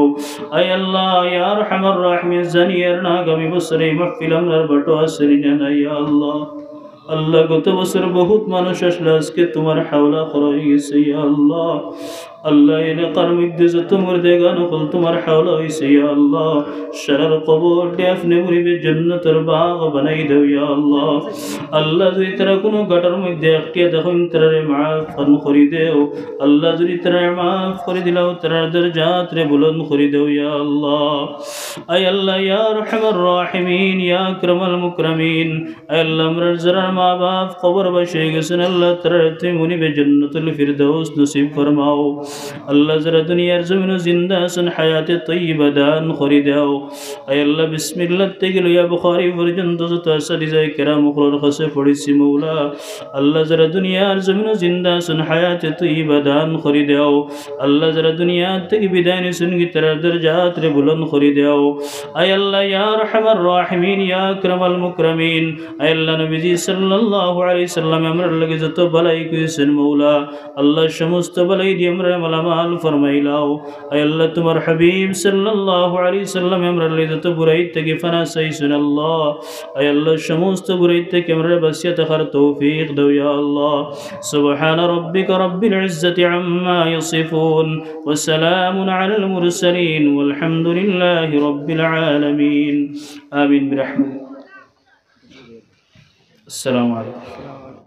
আয় আল্লাহ, ইয়া আরহামার রাহিমিন, জানি আর না আগামী বছর এই মাহফিল আমরার বাটো আছে নি না নাই, ইয়া আল্লাহ। আল্লাহ, গত বছর বহুত মানুষ আসলো, আজকে তুমার হাওলা করা অইগেছে, ইয়া আল্লাহ। আল্লাহ, এলাকার মধ্যে যত মুর্দেগান অকল তুমার হাওলা অইছে, ইয়া আল্লাহ। সারার কবররে আপনে মুনিবে জন্নতর বাগ বানাই দেও, ইয়া আল্লাহ। আল্লাহ, যদি তারা কুনু গাটার মধ্যে আটকিয়া থাকইন, তারারে মাফ খান করি দেও। আল্লাহ, যদি তারারে মাফ করি দিলাও, তারার দরজাতরে বুলন্দ করি দেও, ইয়া আল্লাহ। আয় আল্লাহ, ইয়া আরহামার রাহিমিন, ইয়া আকরামাল মুকরামিন, আয় আল্লাহ, আমরার যারার মা বাপ কবরবাসী অইগেছইন, আল্লাহ, তারারে তুমি মুনিবে জন্নতুল ফিরদাউস নসিব ফরমাও। আল্লাহ, যারা দুনিয়ার জমিনো জিন্দা আছইন, হায়াতে তৈয়বা দান করি দেও। আয় আল্লাহ, বিসমিল্লাহ থাকি লইয়া বুখারী পর্যন্ত যত আসাতিজায়ে কেরাম অকলর কাছে পড়ছি, মওলা, আল্লাহ, যারা দুনিয়ার জমিনো জিন্দা আছইন, হায়াতে তৈয়বা দান করি দেও। আল্লাহ, যারা দুনিয়া থাকি বিদায় নিছইন, তারার দরজাতরে বুলন্দ করি দেও। আয় আল্লাহ, ইয়া আরহামার রাহিমিন, ইয়া আকরামাল মুকরামিন, আয় আল্লাহ, নবীজি সাল্লাল্লাহু আলাইহি সাল্লামে আমরার লাগি যত বালাই কইছইন, মওলা, আল্লাহ, সমস্ত বালাই দি আমরারে আমল ফরমাইলাও। আয় আল্লাহ, তুমার হাবিব সাল্লাল্লাহু আলাইহি সাল্লামে আমরার লাগি যত বুরাই থাকি পানা চাইছইন আল্লাহ, আয় আল্লাহ, সমস্ত বুরাই থাকি আমরারে বাঁচিয়া থাকার তৌফিক দেও ইয়া আল্লাহ। سبحان ربك رب العزة عما يصفون وسلام على المرسلين والحمد لله رب العالمين. آمين برحمتك. السلام عليكم.